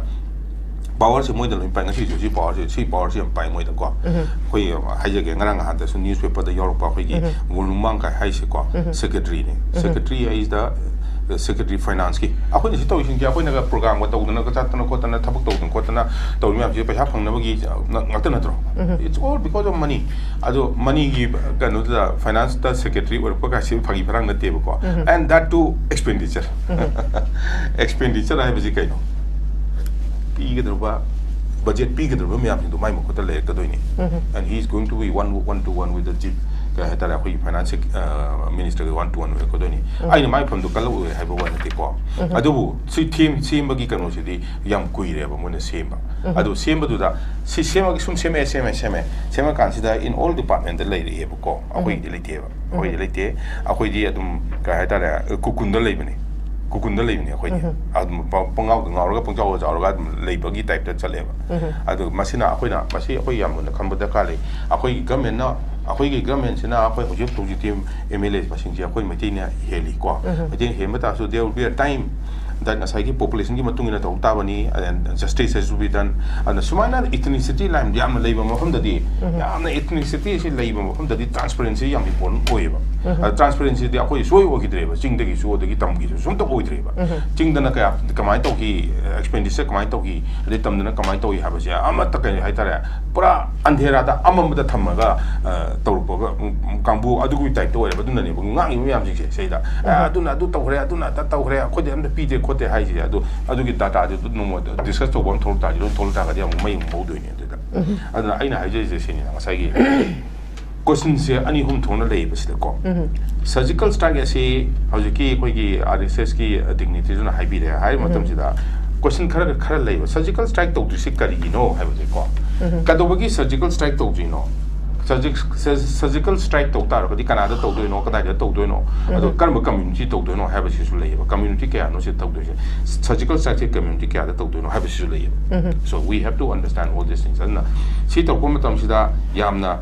power ꯁꯦ ꯃꯣꯏꯗ ꯂꯣꯏ ꯄꯥꯏ꯫ ꯉꯁꯤꯁꯨ ꯁꯤ power ꯁꯦ, ꯁꯤ power ꯁꯦ ꯌꯥꯝ ꯄꯥꯏ ꯃꯣꯏꯗꯀꯣ꯫ ꯑꯩꯈꯣꯏ ꯍꯥꯏꯖꯒꯦ, ꯉꯔꯥꯡ ꯅꯍꯥꯟꯗꯁꯨ newspaper ꯗ ꯌꯥꯎꯔꯛꯄ ꯑꯩꯈꯣꯏꯒꯤ ꯋꯨꯂꯨꯡꯃꯥꯡ ꯀꯥꯏ ꯍꯥꯏꯁꯦꯀꯣ, secretary ꯅꯦ꯫ Secretary ꯍꯥꯏꯁꯤꯗ, uh, secretary finance ꯀꯤ꯫ ꯑꯩꯈꯣꯏꯅ ꯁꯤ ꯇꯧꯔꯤꯁꯤꯡꯁꯦ ꯑꯩꯈꯣꯏꯅꯒ program ꯒ ꯇꯧꯗꯅꯒ ꯆꯠꯇꯅ ꯈꯣꯠꯇꯅ ꯊꯕꯛ ꯇꯧꯗꯅ ꯈꯣꯠꯇꯅ ꯇꯧꯔꯤ ꯃꯌꯥꯝꯁꯦ ꯄꯩꯁꯥ ꯐꯪꯅꯕꯒꯤ ꯉ-, ꯉꯥꯛꯇ ꯅꯠꯇ꯭ꯔꯣ? It's all because of money꯫ ꯑꯗꯣ money ꯒꯤ ꯀꯩꯅꯣꯗꯨꯗ, finance ꯇ secretary ꯑꯣꯏꯔꯛꯄ ꯀꯥꯏꯁꯦ ꯐꯥꯒꯤ ꯐꯔꯥꯡ ꯅꯠꯇꯦꯕꯀꯣ꯫ And that too expenditure꯫ Expenditure ꯍꯥꯏꯕꯁꯤ ꯀꯩꯅꯣ? ꯄꯤꯒꯗꯧꯔꯤꯕ, budget ꯄꯤꯒꯗꯧꯔꯤꯕ ꯃꯌꯥꯝꯁꯤꯡꯗꯣ ꯃꯥꯏ ꯃꯈꯨꯠꯇ ꯂꯩꯔꯛꯀꯗꯣꯏꯅꯤ꯫ And he is going to be one, one to one with the chief, ꯀꯩ ꯍꯥꯏꯇꯥꯔꯦ, ꯑꯩꯈꯣꯏꯒꯤ finance sec-, ꯑ, minister ꯒ one to one ꯑꯣꯏꯔꯛꯀꯗꯣꯏꯅꯤ꯫ ꯑꯩꯅ ꯃꯥꯏ ꯐꯝꯗꯣ ꯀꯜꯂꯛꯑꯣꯏ ꯍꯥꯏꯕ ꯋꯥ ꯅꯠꯇꯦꯀꯣ꯫ ꯑꯗꯨꯕꯨ ꯁꯤ ꯊꯦꯝ-, ꯁꯦꯝꯕꯒꯤ ꯀꯩꯅꯣꯁꯤꯗꯤ ꯌꯥꯝ ꯀꯨꯏꯔꯦꯕ ꯃꯣꯏꯅ ꯁꯦꯝꯕ꯫ ꯑꯗꯨ ꯁꯦꯝꯕꯗꯨꯗ ꯁꯤ ꯁꯦꯝꯃꯒ ꯁꯨꯝ ꯁꯦꯝꯃꯛꯑꯦ, ꯁꯦꯝꯃꯦ, ꯁꯦꯝꯃꯦ꯫ ꯁꯦꯝꯃꯀꯥꯟꯁꯤꯗ in all department ꯇ ꯂꯩꯔꯛꯑꯦꯕꯀꯣ꯫ ꯑꯩꯈꯣꯏꯒꯤꯗꯤ ꯂꯩꯇꯦꯕ꯫ ꯑꯩꯈꯣꯏꯗꯤ ꯂꯩꯇꯦ꯫ ꯑꯩꯈꯣꯏꯗꯤ ꯑꯗꯨꯝ, ꯀꯩ ꯍꯥꯏꯇꯥꯔꯦ, ꯀꯨꯀꯨꯟꯗ ꯂꯩꯕꯅꯤ꯫ ꯀꯨꯀꯨꯟꯗ ꯂꯩꯕꯅꯤ ꯑꯩꯈꯣꯏꯗꯤ꯫ ꯑꯗꯨꯝ ꯄ-, ꯄꯪꯉꯥꯎꯗ ꯉꯥꯎꯔꯒ ꯄꯪꯆꯥꯎꯗ ꯆꯥꯎꯔꯒ ꯑꯗꯨꯝ ꯂꯩꯕꯒꯤ type ꯇ ꯆꯠꯂꯦꯕ꯫ ꯑꯗꯨ ꯃꯁꯤꯅ ꯑꯩꯈꯣꯏꯅ, ꯃꯁꯤ ꯑꯩꯈꯣꯏ ꯌꯥꯝ ꯃꯨꯟꯅ ꯈꯟꯕ ꯗꯔꯀꯥꯔ ꯂꯩ꯫ ꯑꯩꯈꯣꯏꯒꯤ government ꯅ, ꯑꯩꯈꯣꯏꯒꯤ government ꯁꯤꯅ ꯑꯩꯈꯣꯏ ꯍꯧꯖꯤꯛ ꯍꯧꯖꯤꯛꯇꯤ M L A ꯁꯤꯡꯁꯦ ꯑꯩꯈꯣꯏ ꯃꯩꯇꯩꯅ ꯍꯦꯜꯂꯤꯀꯣ꯫ ꯃꯩꯇꯩꯅ ꯍꯦꯟꯕ ꯇꯥꯔꯁꯨ there will be a time that ꯉꯁꯥꯏꯒꯤ population ꯒꯤ ꯃꯇꯨꯡ ꯏꯟꯅ ꯇꯧ ꯇꯥꯕꯅꯤ, and justice has to be done. ꯑꯗꯨꯅ ꯁꯨꯃꯥꯏꯅ ethnicity line ꯌꯥꯝꯅ ꯂꯩꯕ ꯃꯐꯝꯗꯗꯤ, ꯌꯥꯝꯅ ethnicity ꯁꯤ ꯂꯩꯕ ꯃꯐꯝꯗꯗꯤ transparency ꯌꯥꯝ important ꯑꯣꯏꯌꯦꯕ. ꯑꯗ transparency ꯗꯤ ꯑꯩꯈꯣꯏ ꯁꯣꯏ ꯑꯣꯏꯈꯤꯗ꯭ꯔꯦꯕ, ꯆꯤꯡꯗꯒꯤꯁꯨ ꯑꯗꯒꯤ ꯇꯝꯒꯤꯁꯨ ꯁꯨꯝꯇ ꯑꯣꯏꯗ꯭ꯔꯦꯕ꯫ ꯆꯤꯡꯗꯅ ꯀꯌꯥ, ꯀꯃꯥꯏꯅ ꯇꯧꯈꯤ, expenditure ꯀꯃꯥꯏꯅ ꯇꯧꯈꯤ, ꯑꯗꯩ ꯇꯝꯗꯅ ꯀꯃꯥꯏꯅ ꯇꯧꯏ ꯍꯥꯏꯕꯁꯦ ꯑꯃꯠꯇ, ꯀꯩ ꯍꯥꯏꯇꯥꯔꯦ, ꯄꯨꯔꯥ ꯑꯟꯙꯦꯔꯥꯗ ꯑꯃꯝꯕꯗ ꯊꯝꯃꯒ, ꯑ, ꯇꯧꯔꯛꯄꯒ, ꯎꯝ, ꯎꯝ, ꯀꯥꯡꯕꯨ ꯑꯗꯨꯒꯤ type ꯇ ꯑꯣꯏꯔꯦꯕ꯫ ꯑꯗꯨꯅꯅꯦꯕ ꯉꯥꯡꯉꯤꯕ ꯃꯌꯥꯝꯁꯤꯡꯁꯦ ꯁꯤꯗ, "ꯑ, ꯑꯗꯨꯅ ꯑꯗꯨ ꯇꯧꯈ꯭ꯔꯦ, ꯑꯗꯨꯅ ꯑꯗꯥ ꯇꯧꯈ꯭ꯔꯦ, ꯑꯩꯈꯣꯏꯗꯤ ꯑꯝꯇ ꯄꯤꯗꯦ ꯈꯣꯠꯇꯦ" ꯍꯥꯏꯁꯦ꯫ ꯑꯗꯨ, ꯑꯗꯨꯒꯤ data ꯗꯨ ꯅꯣꯡꯃ discuss ꯇꯧꯕ ꯑꯃ ꯊꯣꯛꯂꯛ ꯇꯥꯔꯗꯤ, ꯂꯣꯏ ꯊꯣꯛꯂꯛ ꯇꯥꯔꯒꯗꯤ ꯑꯃꯨꯛ ꯃꯩ ꯑꯃꯨꯛ ꯍꯧꯗꯣꯏꯅꯦ ꯑꯗꯨꯗ꯫ ꯑꯗꯨꯅ ꯑꯩꯅ ꯍꯥꯏꯖꯔꯤꯁꯦ ꯁꯤꯅꯤꯗ, ꯉꯁꯥꯏꯒꯤ question ꯁꯦ ꯑꯅꯤ ꯑꯍꯨꯝ ꯊꯣꯛꯅ ꯂꯩꯌꯦꯕ ꯁꯤꯗꯀꯣ꯫ Surgical strike ꯑꯁꯤ ꯍꯧꯖꯤꯛꯀꯤ ꯑꯩꯈꯣꯏꯒꯤ R S S ꯀꯤ dignitary ꯗꯨꯅ ꯍꯥꯏꯕꯤꯔꯦ꯫ ꯍꯥꯏꯔꯤꯕ ꯃꯇꯝꯁꯤꯗ question ꯈꯔ, ꯈꯔ ꯂꯩꯕ, surgical strike ꯇꯧꯗ꯭ꯔꯤꯁꯤ ꯀꯔꯤꯒꯤꯅꯣ ꯍꯥꯏꯕꯁꯦꯀꯣ꯫ ꯀꯩꯗꯧꯕꯒꯤ surgical strike ꯇꯧꯗ꯭ꯔꯤꯅꯣ? Surgic-, sur-, surgical strike ꯇꯧ ꯇꯥꯔꯒꯗꯤ ꯀꯅꯥꯗ ꯇꯧꯗꯣꯏꯅꯣ, ꯀꯗꯥꯏꯗ ꯇꯧꯗꯣꯏꯅꯣ, ꯑꯗꯣ ꯀꯔꯝꯕ community ꯇꯧꯗꯣꯏꯅꯣ ꯍꯥꯏꯕꯁꯤꯁꯨ ꯂꯩꯌꯦꯕ꯫ Community ꯀꯌꯥꯅꯣ ꯁꯤ ꯇꯧꯗꯣꯏꯁꯦ? Surgical strike ꯁꯦ community ꯀꯌꯥꯗ ꯇꯧꯗꯣꯏꯅꯣ ꯍꯥꯏꯕꯁꯤꯁꯨ ꯂꯩꯌꯦꯕ꯫ So we have to understand all these things. ꯑꯗꯨꯅ ꯁꯤ ꯇꯧꯔꯛꯄ ꯃꯇꯝꯁꯤꯗ ꯌꯥꯝꯅ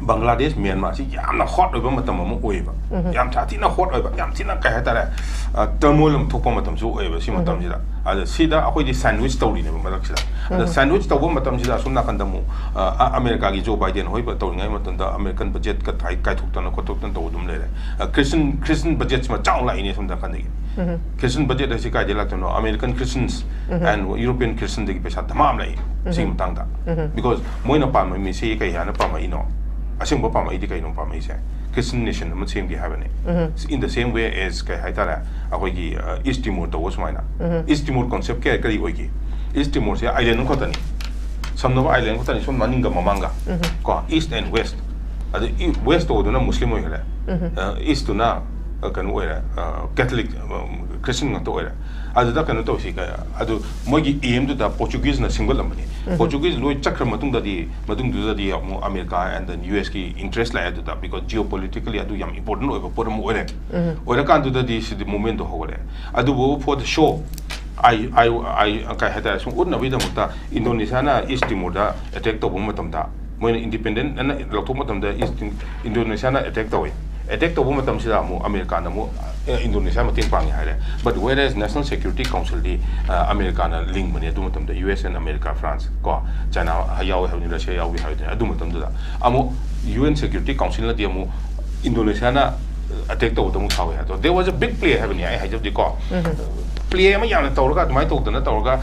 ꯕꯪꯒ꯭ꯂꯥꯗꯦꯁ, ꯃ꯭ꯌꯥꯟꯃꯥꯔꯁꯤ ꯌꯥꯝꯅ hot ꯑꯣꯏꯕ ꯃꯇꯝ ꯑꯃ ꯑꯣꯏꯌꯦꯕ꯫ ꯌꯥꯝ ꯁꯥꯊꯤꯅ hot ꯑꯣꯏꯕ, ꯌꯥꯝ ꯊꯤꯅ, ꯀꯩ ꯍꯥꯏꯇꯥꯔꯦ, ꯑ, turmoil ꯑꯃ ꯊꯣꯛꯄ ꯃꯇꯝꯁꯨ ꯑꯣꯏꯌꯦꯕ ꯁꯤ ꯃꯇꯝꯁꯤꯗ꯫ ꯑꯗ ꯁꯤꯗ ꯑꯩꯈꯣꯏꯗꯤ sandwich ꯇꯧꯔꯤꯅꯦꯕ ꯃꯔꯛꯁꯤꯗ꯫ ꯑꯗ sandwich ꯇꯧꯕ ꯃꯇꯝꯁꯤꯗ ꯑꯁꯣꯝ ꯅꯥꯀꯟꯗ ꯑꯃꯨꯛ, ꯑ, ꯑ, ꯑꯃꯦꯔꯤꯀꯥꯒꯤ ꯖꯣ ꯕꯥꯏꯗꯦꯟ ꯍꯣꯏ ꯇꯧꯔꯤꯉꯩ ꯃꯇꯝꯗ American budget ꯀ ꯊꯥꯏ-, ꯀꯥꯏꯊꯣꯛꯇꯅ ꯈꯣꯠꯇꯣꯛꯇꯅ ꯇꯧꯕ ꯑꯗꯨꯝ ꯂꯩꯔꯦ꯫ ꯑ, Christian, Christian budget ꯁꯤꯃ ꯆꯥꯎ ꯂꯥꯛꯏꯅꯦ ꯁꯣꯝ ꯅꯥꯀꯟꯗꯒꯤ꯫ Christian budget ꯍꯥꯏꯁꯤ ꯀꯥꯏꯗꯩ ꯂꯥꯛꯇꯣꯏꯅꯣ? American Christians and European Christian ꯗꯒꯤ ꯄꯩꯁꯥ ꯙꯃꯥ ꯑꯃ ꯂꯥꯛꯏ ꯁꯤꯒꯤ ꯃꯇꯥꯡꯗ꯫ Because ꯃꯣꯏꯅ ꯄꯥꯝꯃꯤ ꯃꯤꯁꯤ ꯀꯩ ꯍꯥꯏꯅ ꯄꯥꯝꯃꯛꯏꯅꯣ? ꯑꯁꯦꯡꯕ ꯄꯥꯝꯃꯛꯏꯗꯤ ꯀꯩꯅꯣ ꯄꯥꯝꯃꯛꯏꯁꯦ? Christian nation ꯑꯃ ꯁꯦꯝꯒꯦ ꯍꯥꯏꯕꯅꯤ꯫ In the same way as, ꯀꯩ ꯍꯥꯏꯇꯥꯔꯦ, ꯑꯩꯈꯣꯏꯒꯤ, ꯑ, East Timor ꯇꯧꯕ ꯁꯨꯃꯥꯏꯅ꯫ East Timor concept ꯀꯌꯥ, ꯀꯔꯤ ꯑꯣꯏꯒꯦ? East Timor ꯁꯦ island ꯑꯃꯈꯛꯇꯅꯤ꯫ ꯁꯝꯅꯕ island ꯈꯛꯇꯅꯤ, ꯁꯣꯝ ꯃꯅꯤꯡꯒ ꯃꯃꯥꯡꯒ꯫ ꯀꯣ, East and West꯫ ꯑꯗ ꯏ-, West ꯇꯧꯕꯗꯨꯅ Muslim ꯑꯣꯏꯈ꯭ꯔꯦ꯫ ꯑ, East ꯇꯨꯅ, ꯑ, ꯀꯩꯅꯣ ꯑꯣꯏꯔꯦ, ꯑ, Catholic, ꯑ, Christian ꯉꯥꯛꯇ ꯑꯣꯏꯔꯦ꯫ ꯑꯗꯨꯗ ꯀꯩꯅꯣ ꯇꯧꯁꯤ, ꯀ-, ꯑꯗꯨ ꯃꯣꯏꯒꯤ aim ꯗꯨꯗ Portuguese ꯅ ꯁꯦꯝꯒꯠꯂꯝꯕꯅꯤ꯫ Portuguese ꯂꯣꯏ ꯆꯠꯈ꯭ꯔ ꯃꯇꯨꯡꯗꯗꯤ, ꯃꯇꯨꯡꯗꯨꯗꯗꯤ ꯑꯃꯨꯛ America and then U S ꯀꯤ interest ꯂꯥꯛꯑꯦ ꯑꯗꯨꯗ, because geopolitically ꯑꯗꯨ ꯌꯥꯝ important ꯑꯣꯏꯕ ꯄꯣꯠ ꯑꯃ ꯑꯣꯏꯔꯦ꯫ ꯑꯣꯏꯔꯀꯥꯟꯗꯨꯗꯗꯤ ꯁꯤꯗꯤ movement ꯇꯣ ꯍꯧꯒꯠꯂꯛꯑꯦ꯫ ꯑꯗꯨꯕꯨ for the show, I, I, I, ꯀꯩ ꯍꯥꯏꯇꯥꯔꯦ, ꯁꯨꯝ ꯎꯠꯅꯕꯒꯤꯗꯃꯛꯇ Indonesia ꯅ East Timor ꯗ attack ꯇꯧꯕ ꯃꯇꯝꯗ, ꯃꯣꯏꯅ independent ꯑꯅ ꯂꯧꯊꯣꯛꯄ ꯃꯇꯝꯗ East Tim-, Indonesia ꯅ attack ꯇꯧꯋꯤ꯫ Attack ꯇꯧꯕ ꯃꯇꯝꯁꯤꯗ ꯑꯃꯨꯛ America ꯅ ꯑꯃꯨꯛ ꯏꯟꯗꯣꯅꯦꯁꯤꯌꯥ ꯃꯇꯦꯡ ꯄꯥꯡꯉꯤ ꯍꯥꯏꯔꯦ꯫ But whereas National Security Council ꯗꯤ ꯑꯃꯦꯔꯤꯀꯥꯅ ꯂꯤꯡꯕꯅꯦ ꯑꯗꯨ ꯃꯇꯝꯗ, U S N America, France ꯀꯣ, ꯆꯥꯏꯅꯥ ꯌꯥꯎꯋꯦ ꯍꯥꯏꯕꯅꯤ, ꯔꯁꯤꯌꯥ ꯌꯥꯎꯏ ꯍꯥꯏꯕꯅꯤ꯫ ꯑꯗꯨ ꯃꯇꯝꯗꯨꯗ ꯑꯃꯨꯛ ꯌꯨ ꯑꯦꯟ ꯁꯦꯀ꯭ꯌꯨꯔꯤꯇꯤ ꯀꯥꯎꯟꯁꯤꯜꯅꯗꯤ ꯑꯃꯨꯛ ꯏꯟꯗꯣꯅꯦꯁꯤꯌꯥꯅ ꯑꯦꯇꯦꯛ ꯇꯧꯕꯗ ꯑꯃꯨꯛ ꯁꯥꯎꯋꯦ꯫ ꯑꯗꯣ there was a big play ꯍꯥꯏꯕꯅꯤ ꯑꯩ ꯍꯥꯏꯖꯕꯗꯤꯀꯣ꯫ ꯄ꯭ꯂꯦ ꯑꯃ ꯌꯥꯝꯅ ꯇꯧꯔꯒ, ꯑꯗꯨꯃꯥꯏꯅ ꯇꯧꯗꯅ ꯇꯧꯔꯒ,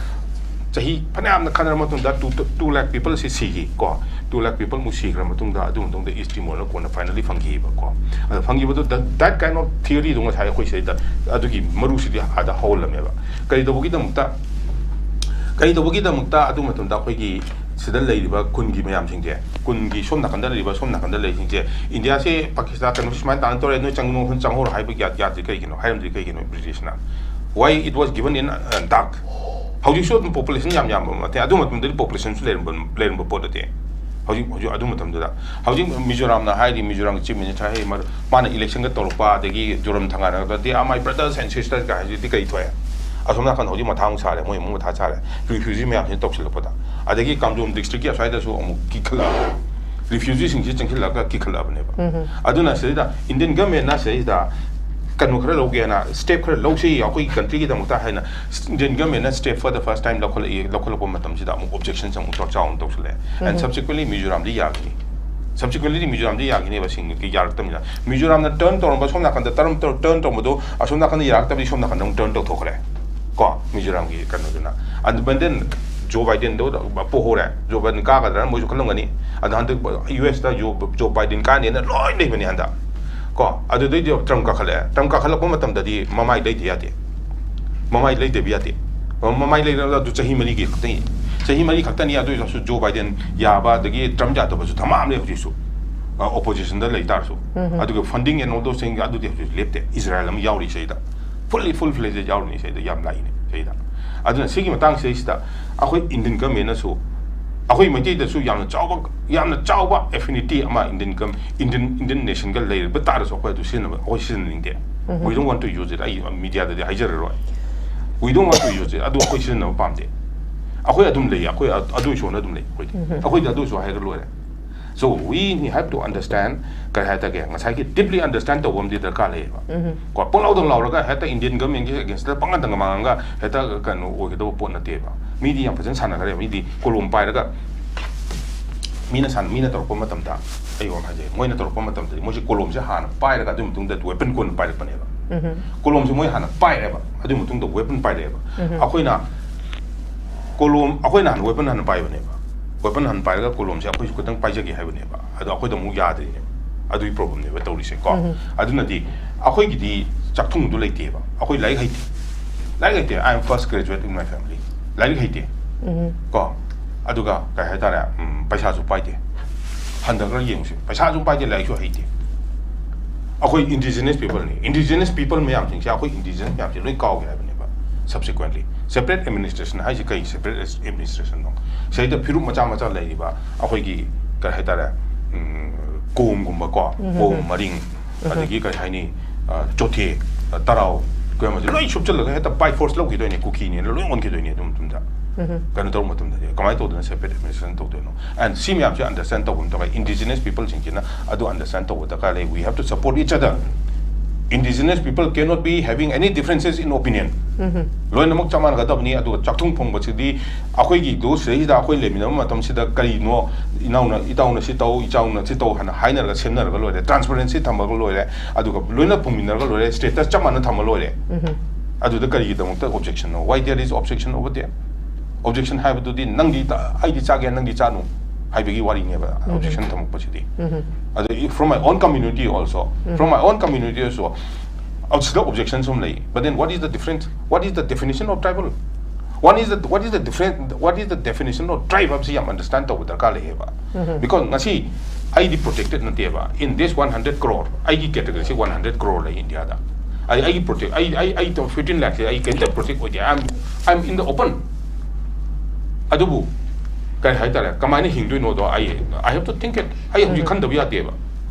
ꯆꯍꯤ ꯐꯅꯌꯥꯝꯅ ꯈꯟꯅꯔ ꯃꯇꯨꯡꯗ two two lakh people ꯁꯤ ꯁꯤꯈꯤ ꯀꯣ꯫ Two lakh people ꯃꯨꯛ ꯁꯤꯈ꯭ꯔ ꯃꯇꯨꯡꯗ, ꯑꯗꯨ ꯃꯇꯨꯡꯗ ꯏꯁ ꯇꯤꯃꯣꯔꯅ ꯀꯣꯟꯅ finally ꯐꯪꯈꯤꯕꯀꯣ꯫ ꯑꯗꯣ ꯐꯪꯈꯤꯕꯗꯨ, that kind of theory ꯗꯣ ꯉꯁꯥꯏ ꯑꯩꯈꯣꯏ ꯁꯤꯗꯩꯗ ꯑꯗꯨꯒꯤ ꯃꯔꯨꯁꯤꯗꯤ ꯑꯥꯗ ꯍꯧꯍꯜꯂꯝꯃꯦꯕ꯫ ꯀꯔꯤꯗꯧꯕꯒꯤꯗꯃꯛꯇ ꯀꯔꯤꯗꯧꯕꯒꯤꯗꯃꯛꯇ ꯑꯗꯨ ꯃꯇꯝꯗ ꯑꯩꯈꯣꯏꯒꯤ ꯁꯤꯗ ꯂꯩꯔꯤꯕ ꯈꯨꯟꯒꯤ ꯃꯌꯥꯝꯁꯤꯡꯁꯦ, ꯈꯨꯟꯒꯤ ꯁꯣꯝ ꯅꯥꯀꯟꯗ ꯂꯩꯔꯤꯕ, ꯁꯣꯝ ꯅꯥꯀꯟꯗ ꯂꯩꯔꯤꯁꯤꯡꯁꯦ, ꯏꯟꯗꯤꯌꯥꯁꯦ ꯄꯥꯀꯤꯁꯇꯥꯟ ꯀꯩꯅꯣ ꯁꯨꯃꯥꯏꯅ ꯇꯥꯅ ꯇꯧꯔꯦ, ꯅꯣꯏ ꯆꯪꯒꯅꯨ, ꯆꯪꯍꯧꯔꯣ ꯍꯥꯏꯕꯒꯤ ꯌꯥ-, ꯌꯥꯗ꯭ꯔꯤ ꯀꯩꯒꯤꯅꯣ? ꯍꯥꯏꯔꯝꯗ꯭ꯔꯤ ꯀꯩꯒꯤꯅꯣ ꯕ꯭ꯔꯤꯇꯤꯁꯅ? Why it was given in, uh, dark? ꯍꯧꯖꯤꯛꯁꯨ ꯑꯗꯨꯝ ꯄꯣꯄꯨꯂꯦꯁꯟ ꯌꯥꯝ ꯌꯥꯝꯕ ꯅꯠꯇꯦ, ꯑꯗꯨ ꯃꯇꯝꯗꯗꯤ ꯄꯣꯄꯨꯂꯦꯁꯟꯁꯨ ꯂꯩꯔꯝꯕ, ꯂꯩꯔꯝꯕ ꯄꯣꯠ ꯅꯠꯇꯦ꯫ ꯍꯧꯖꯤꯛ, ꯍꯧꯖꯤꯛ ꯑꯗꯨ ꯃꯇꯝꯗꯨꯗ, ꯍꯧꯖꯤꯛ ꯃꯤꯖꯣꯔꯥꯝꯅ ꯍꯥꯏꯔꯤ, ꯃꯤꯖꯣꯔꯥꯝꯒꯤ ꯆꯤꯐ ꯃꯤꯅꯤꯁꯇꯔ ꯍꯥꯏꯔꯤ, ꯃꯥ-, ꯃꯥꯅ ꯏꯂꯦꯛꯁꯟꯒ ꯇꯧꯔꯛꯄ, ꯑꯗꯒꯤ ꯖꯣꯔꯝ ꯊꯪꯒꯥꯅꯒꯗꯤ, "Ah, my brothers and sisters" ꯀ ꯍꯥꯏꯁꯤꯗꯤ ꯀꯔꯤ ꯊꯣꯛꯑꯦ? ꯑꯁꯣꯝ ꯅꯥꯀꯟ ꯍꯧꯖꯤꯛ ꯃꯊꯥ ꯑꯃꯨꯛ ꯁꯥꯔꯦ, ꯃꯣꯏ ꯑꯃꯨꯛ ꯃꯊꯥ ꯁꯥꯔꯦ, ꯔꯤꯐ꯭ꯌꯨꯖꯤ ꯃꯌꯥꯝꯁꯤꯅ ꯇꯧꯁꯤꯜꯂꯛꯄꯗ꯫ ꯑꯗꯒꯤ ꯀꯥꯝꯖꯣꯝ ꯗꯤꯁꯇ꯭ꯔꯤꯛꯀꯤ ꯑꯁ꯭ꯋꯥꯏꯗꯁꯨ ꯑꯃꯨꯛ ꯀꯤꯈꯠꯂꯛꯑꯕ, ꯔꯤꯐ꯭ꯌꯨꯖꯤꯁꯤꯡꯁꯤ ꯆꯪꯁꯤꯜꯂꯛꯑꯒ ꯀꯤꯈꯠꯂꯛꯑꯕꯅꯦꯕ꯫ ꯑꯗꯨꯅ ꯁꯤꯗꯩꯗ ꯏꯟꯗꯤꯌꯟ ꯒꯃꯦꯟꯅ ꯁꯤꯗꯩꯁꯤꯗ ꯀꯩꯅꯣ ꯈꯔ ꯂꯧꯒꯦꯅ, ꯁ꯭ꯇꯦꯞ ꯈꯔ ꯂꯧꯁꯤ ꯑꯩꯈꯣꯏꯒꯤ ꯀꯟꯇ꯭ꯔꯤꯒꯤꯗꯃꯛꯇ ꯍꯥꯏꯅ, ꯏꯟꯗꯤꯌꯟ ꯒꯃꯦꯟꯅ step for the first time ꯂꯧꯈꯠꯂꯛꯏ, ꯂꯧꯈꯠꯂꯛꯄ ꯃꯇꯝꯁꯤꯗ ꯑꯃꯨꯛ ꯑꯣꯕꯖꯦꯛꯁꯟꯁꯦ ꯑꯃꯨꯛ ꯆꯥꯎꯅ ꯇꯧꯁꯤꯜꯂꯛꯑꯦ꯫ And subsequently ꯃꯤꯖꯣꯔꯥꯝꯗꯤ ꯌꯥꯈꯤꯅꯤ꯫ Subsequently ꯃꯤꯖꯣꯔꯥꯝꯗꯤ ꯌꯥꯈꯤꯅꯦꯕ, ꯁꯤꯡꯒꯤ ꯌꯥꯔꯛꯇꯕꯅꯤꯅ꯫ ꯃꯤꯖꯣꯔꯥꯝꯅ ꯇꯔꯟ ꯇꯧꯔꯝꯕ ꯁꯣꯝ ꯅꯥꯀꯟꯗ ꯇꯔꯟ ꯇꯧ-, ꯇꯔꯟ ꯇꯧꯔꯝꯕꯗꯣ ꯑꯁꯣꯝ ꯅꯥꯀꯟꯗ ꯌꯥꯔꯛꯇꯕꯗꯤ ꯁꯣꯝ ꯅꯥꯀꯟꯗ ꯑꯃꯨꯛ ꯇꯔꯟ ꯇꯧꯊꯣꯛꯈ꯭ꯔꯦ ꯀꯣ, ꯃꯤꯖꯣꯔꯥꯝꯒꯤ ꯀꯩꯅꯣꯗꯨꯅ꯫ ꯑꯗꯨ, but then Jo ꯕꯥꯏꯗꯦꯟꯗꯣ ꯄꯣꯍꯧꯔꯦ꯫ Jo Biden ꯀꯥꯒꯗ꯭ꯔꯥꯅ ꯃꯣꯏꯁꯨ ꯈꯜꯂꯝꯒꯅꯤ꯫ ꯑꯗꯣ ꯍꯟꯗꯛ ꯌꯨ ꯑꯦꯁꯇ ꯖꯣ, ꯖꯣ ꯕꯥꯏꯗꯦꯟ ꯀꯥꯅꯦꯅ ꯂꯣꯏ ꯂꯩꯕꯅꯤ ꯍꯟꯗꯛ ꯀꯣ꯫ ꯑꯗꯨꯗꯩꯗꯤ ꯇ꯭ꯔꯝꯞ ꯀꯥꯈꯠꯂꯛꯑꯦ꯫ ꯇ꯭ꯔꯝꯞ ꯀꯥꯈꯠꯂꯛꯄ ꯃꯇꯝꯗꯗꯤ ꯃꯃꯥꯏ ꯂꯩꯗ ꯌꯥꯗꯦ꯫ ꯃꯃꯥꯏ ꯂꯩꯗꯕ ꯌꯥꯗꯦ꯫ ꯃꯃꯥꯏ ꯂꯩꯔꯒ ꯑꯗꯨ ꯆꯍꯤ ꯃꯔꯤꯒꯤ ꯈꯛꯇꯅꯤ꯫ ꯆꯍꯤ ꯃꯔꯤ ꯈꯛꯇꯅꯤ, ꯑꯗꯨ ꯑꯣꯏꯔꯁꯨ ꯖꯣ ꯕꯥꯏꯗꯦꯟ ꯌꯥꯕ, ꯑꯗꯒꯤ ꯇ꯭ꯔꯝꯞ ꯌꯥꯗꯕꯁꯨ ꯙꯃꯥ ꯑꯃ ꯂꯩ ꯍꯧꯖꯤꯛꯁꯨ꯫ ꯑ, ꯑꯣꯄꯣꯖꯤꯁꯟꯗ ꯂꯩ ꯇꯥꯔꯁꯨ꯫ ꯑꯗꯨꯒ ꯐꯟꯗꯤꯡ ꯑꯦꯟ ꯑꯣꯜ ꯗꯣꯁ ꯊꯤꯡ ꯑꯗꯨꯗꯤ ꯍꯧꯖꯤꯛ ꯂꯦꯞꯇꯦ꯫ ꯏꯖꯔꯥꯌꯦꯜ ꯑꯃ ꯌꯥꯎꯔꯤ ꯁꯤꯗꯩꯗ꯫ Fully, full fledged ꯌꯥꯎꯔꯤꯅꯤ ꯁꯤꯗꯩꯗ, ꯌꯥꯝ ꯂꯥꯛꯏꯅꯦ ꯁꯤꯗꯩꯗ꯫ ꯑꯗꯨꯅ ꯁꯤꯒꯤ ꯃꯇꯥꯡꯁꯤꯗꯩꯁꯤꯗ ꯑꯩꯈꯣꯏ ꯏꯟꯗꯤꯌꯟ ꯒꯃꯦꯟꯅꯁꯨ ꯑꯩꯈꯣꯏ ꯃꯩꯇꯩꯗꯁꯨ ꯌꯥꯝꯅ ꯆꯥꯎꯕ, ꯌꯥꯝꯅ ꯆꯥꯎꯕ ꯑꯦꯐꯤꯅꯤꯇꯤ ꯑꯃ ꯏꯟꯗꯤꯌꯟ ꯒꯝ-, ꯏꯟꯗꯤꯌꯟ, ꯏꯟꯗꯤꯌꯟ ꯅꯦꯁꯟꯒ ꯂꯩꯔꯕ ꯇꯥꯔꯁꯨ ꯑꯩꯈꯣꯏ ꯑꯗꯨ ꯁꯤꯖꯤꯟꯅꯕ, ꯑꯩꯈꯣꯏ ꯁꯤꯖꯤꯟꯅꯅꯤꯡꯗꯦ꯫ We don't want to use it. ꯑꯩ ꯃꯤꯗꯤꯌꯥꯗꯗꯤ ꯍꯥꯏꯖꯔꯔꯣꯏ꯫ We don't want to use it. ꯑꯗꯨ ꯑꯩꯈꯣꯏ ꯁꯤꯖꯤꯟꯅꯕ ꯄꯥꯝꯗꯦ꯫ ꯑꯩꯈꯣꯏ ꯑꯗꯨꯝ ꯂꯩꯌꯦ꯫ ꯑꯩꯈꯣꯏ ꯑ-, ꯑꯗꯨ ꯏꯁꯣꯔꯅ ꯑꯗꯨꯝ ꯂꯩ ꯑꯩꯈꯣꯏꯗꯤ꯫ ꯑꯩꯈꯣꯏꯗꯤ ꯑꯗꯨ ꯏꯁꯣꯔ ꯍꯥꯏꯔꯒ ꯂꯣꯏꯔꯦ꯫ So we have to understand, ꯀꯔꯤ ꯍꯥꯏꯇꯥꯒꯦ, ꯉꯁꯥꯏꯒꯤ deeply understand ꯇꯧꯕ ꯑꯃꯗꯤ ꯗꯔꯀꯥꯔ ꯂꯩꯌꯦꯕ꯫ ꯀꯣ, ꯄꯪꯂꯥꯎꯗ ꯂꯥꯎꯔꯒ ꯍꯦꯛꯇ Indian government ꯀꯤ against ꯗ ꯄꯪꯉꯥꯡꯗ ꯉꯥꯡꯉꯒ ꯍꯦꯛꯇ ꯀꯩꯅꯣ ꯑꯣꯏꯒꯗꯕ ꯄꯣꯠ ꯅꯠꯇꯦꯕ꯫ ꯃꯤꯗꯤ ꯌꯥꯝ ꯐꯖꯅ ꯁꯥꯟꯅꯈ꯭ꯔꯦ꯫ ꯃꯤꯗꯤ ꯀꯣꯂꯣꯝ ꯄꯥꯏꯔꯒ ꯃꯤꯅ ꯁꯥꯟ-, ꯃꯤꯅ ꯇꯧꯔꯛꯄ ꯃꯇꯝꯗ, ꯑꯩ ꯋꯥ ꯑꯃ ꯍꯥꯏꯖꯩ, ꯃꯣꯏꯅ ꯇꯧꯔꯛꯄ ꯃꯇꯝꯗꯗꯤ ꯃꯣꯏꯁꯦ ꯀꯣꯂꯣꯝꯁꯦ ꯍꯥꯟꯅ ꯄꯥꯏꯔꯒ ꯑꯗꯨꯒꯤ ꯃꯇꯨꯡꯗ weapon ꯀꯣꯟꯅ ꯄꯥꯏꯔꯛꯄꯅꯦꯕ꯫ ꯀꯣꯂꯣꯝꯁꯦ ꯃꯣꯏ ꯍꯥꯟꯅ ꯄꯥꯏꯔꯦꯕ, ꯑꯗꯨꯒꯤ ꯃꯇꯨꯡꯗ weapon ꯄꯥꯏꯔꯛꯑꯦꯕ꯫ ꯑꯩꯈꯣꯏꯅ ꯀꯣꯂꯣꯝ, ꯑꯩꯈꯣꯏꯅ ꯍꯥꯟꯅ weapon ꯍꯥꯟꯅ ꯄꯥꯏꯕꯅꯦꯕ꯫ Weapon ꯍꯥꯟꯅ ꯄꯥꯏꯔꯒ ꯀꯣꯂꯣꯝꯁꯦ ꯑꯩꯈꯣꯏꯁꯨ ꯈꯤꯇꯪ ꯄꯥꯏꯖꯒꯦ ꯍꯥꯏꯕꯅꯦꯕ꯫ ꯑꯗꯣ ꯑꯩꯈꯣꯏꯗ ꯑꯃꯨꯛ ꯌꯥꯗ꯭ꯔꯤꯅꯦꯕ꯫ ꯑꯗꯨꯒꯤ problem ꯅꯦꯕ ꯇꯧꯔꯤꯁꯦ ꯀꯣ꯫ ꯑꯗꯨꯅꯗꯤ ꯑꯩꯈꯣꯏꯒꯤꯗꯤ ꯆꯥꯛꯊꯨꯡꯗꯣ ꯂꯩꯇꯦꯕ꯫ ꯑꯩꯈꯣꯏ ꯂꯥꯏꯔꯤꯛ ꯍꯩꯇꯦ꯫ ꯂꯥꯏꯔꯤꯛ ꯍꯩꯇꯦ꯫ I am first graduate in my family꯫ ꯂꯥꯏꯔꯤꯛ ꯍꯩꯇꯦ꯫ ꯀꯣ꯫ ꯑꯗꯨꯒ ꯀꯩ ꯍꯥꯏꯇꯥꯔꯦ, ꯎꯝ, ꯄꯩꯁꯥꯁꯨ ꯄꯥꯏꯗꯦ꯫ ꯍꯟꯊꯈ꯭ꯔ ꯌꯦꯡꯉꯨꯁꯦ꯫ ꯄꯩꯁꯥꯁꯨ ꯄꯥꯏꯗꯦ, ꯂꯥꯏꯔꯤꯛꯁꯨ ꯍꯩꯇꯦ꯫ ꯑꯩꯈꯣꯏ indigenous people ꯅꯤ꯫ Indigenous people ꯃꯌꯥꯝꯁꯤꯡꯁꯦ, ꯑꯩꯈꯣꯏ indigenous ꯃꯌꯥꯝꯁꯦ ꯂꯣꯏ ꯀꯥꯎꯒꯦ ꯍꯥꯏꯕꯅꯦꯕ꯫ Subsequently, separate administration ꯍꯥꯏꯁꯦ ꯀꯩ separate administration ꯅꯣ? ꯁꯤꯗꯩꯗ ꯐꯤꯔꯨꯞ ꯃꯆꯥ ꯃꯆꯥ ꯂꯩꯔꯤꯕ ꯑꯩꯈꯣꯏꯒꯤ, ꯀꯩ ꯍꯥꯏꯇꯥꯔꯦ, ꯎꯝ, ꯀꯣꯝꯒꯨꯝꯕ ꯀꯣ, ꯀꯣꯝ, ꯃꯔꯤꯡ, ꯑꯗꯒꯤ ꯀꯩ ꯍꯥꯏꯅꯤ, ꯑ, ꯆꯣꯊꯦ, ꯑ, ꯇꯔꯥꯎ, ꯀꯩꯅꯣꯁꯦ ꯂꯣꯏ ꯁꯨꯞꯆꯜꯂꯒ ꯍꯦꯛꯇ by force ꯂꯧꯈꯤꯗꯣꯏꯅꯦ, ꯀꯨꯀꯤꯅꯦꯅ ꯂꯣꯏ ꯑꯣꯟꯈꯤꯗꯣꯏꯅꯦ ꯑꯗꯨ ꯃꯇꯝꯗ꯫ ꯀꯩꯅꯣ ꯇꯧꯕ ꯃꯇꯝꯗꯗꯤ ꯀꯃꯥꯏꯅ ꯇꯧꯗꯅ separate administration ꯇꯧꯗꯣꯏꯅꯣ? And ꯁꯤ ꯃꯌꯥꯝꯁꯦ understand ꯇꯧꯕ ꯑꯃ ꯗꯔꯀꯥꯔ꯫ Indigenous people ꯁꯤꯡꯁꯤꯅ ꯑꯗꯨ understand ꯇꯧꯕ ꯗꯔꯀꯥꯔ ꯂꯩ꯫ We have to support each other. Indigenous people cannot be having any differences in opinion. ꯂꯣꯏꯅꯃꯛ ꯆꯞ ꯃꯥꯟꯅꯒꯗꯕꯅꯤ꯫ ꯑꯗꯨꯒ ꯆꯥꯛꯊꯨꯡ ꯐꯪꯕꯁꯤꯗꯤ ꯑꯩꯈꯣꯏꯒꯤꯗꯨ ꯁꯤꯗꯩꯁꯤꯗ ꯑꯩꯈꯣꯏ ꯂꯩꯃꯤꯟꯅꯕ ꯃꯇꯝꯁꯤꯗ ꯀꯔꯤꯅꯣ, ꯏꯅꯥꯎꯅ, ꯏꯇꯥꯎꯅ ꯁꯤ ꯇꯧ, ꯏꯆꯥꯎꯅ ꯁꯤ ꯇꯧ ꯍꯥꯏꯅ ꯍꯥꯏꯅꯔꯒ ꯁꯦꯝꯅꯔꯒ ꯂꯣꯏꯔꯦ꯫ Transparency ꯊꯝꯃꯒ ꯂꯣꯏꯔꯦ꯫ ꯑꯗꯨꯒ ꯂꯣꯏꯅ ꯐꯪꯃꯤꯟꯅꯔꯒ ꯂꯣꯏꯔꯦ꯫ Status ꯆꯞ ꯃꯥꯟꯅ ꯊꯝꯃ ꯂꯣꯏꯔꯦ꯫ ꯑꯗꯨꯗ ꯀꯔꯤꯒꯤꯗꯃꯛꯇ objection no? Why there is objection over there? Objection ꯍꯥꯏꯕꯗꯨꯗꯤ ꯅꯪꯗꯤ ꯇ-, ꯑꯩꯗꯤ ꯆꯥꯒꯦ, ꯅꯪꯗꯤ ꯆꯥꯅꯨ ꯍꯥꯏꯕꯒꯤ ꯋꯥꯔꯤꯅꯦꯕ꯫ Objection ꯊꯝꯃꯛꯄꯁꯤꯗꯤ꯫ ꯑꯗ if from my own community also, from my own community also, ꯑꯁꯤꯗ objection ꯁꯨꯝ ꯂꯩ꯫ But then what is the difference? What is the definition of tribal? What is the, what is the different, what is the definition of tribe ꯍꯥꯏꯕꯁꯤ ꯌꯥꯝ understand ꯇꯧꯕ ꯗꯔꯀꯥꯔ ꯂꯩꯌꯦꯕ꯫ Because ꯉꯁꯤ ꯑꯩꯗꯤ protected ꯅꯠꯇꯦꯕ꯫ In this one hundred crore, ꯑꯩꯒꯤ category ꯁꯤ one hundred crore ꯂꯩ ꯏꯟꯗꯤꯌꯥꯗ꯫ ꯑꯩ, ꯑꯩꯒꯤ protect, ꯑꯩ, ꯑꯩ, ꯑꯩ fifteen lakh ꯁꯦ ꯑꯩ ꯀꯩꯝꯇ protect ꯑꯣꯏꯗꯦ꯫ I am, I am in the open꯫ ꯑꯗꯨꯕꯨ ꯀꯔꯤ ꯍꯥꯏꯇꯥꯔꯦ, ꯀꯃꯥꯏꯅ ꯍꯤꯡꯗꯣꯏꯅꯣꯗꯣ ꯑꯩ, I have to think it. ꯑꯩ ꯍꯧꯖꯤꯛ ꯈꯟꯗꯕ ꯌꯥꯗꯦꯕ꯫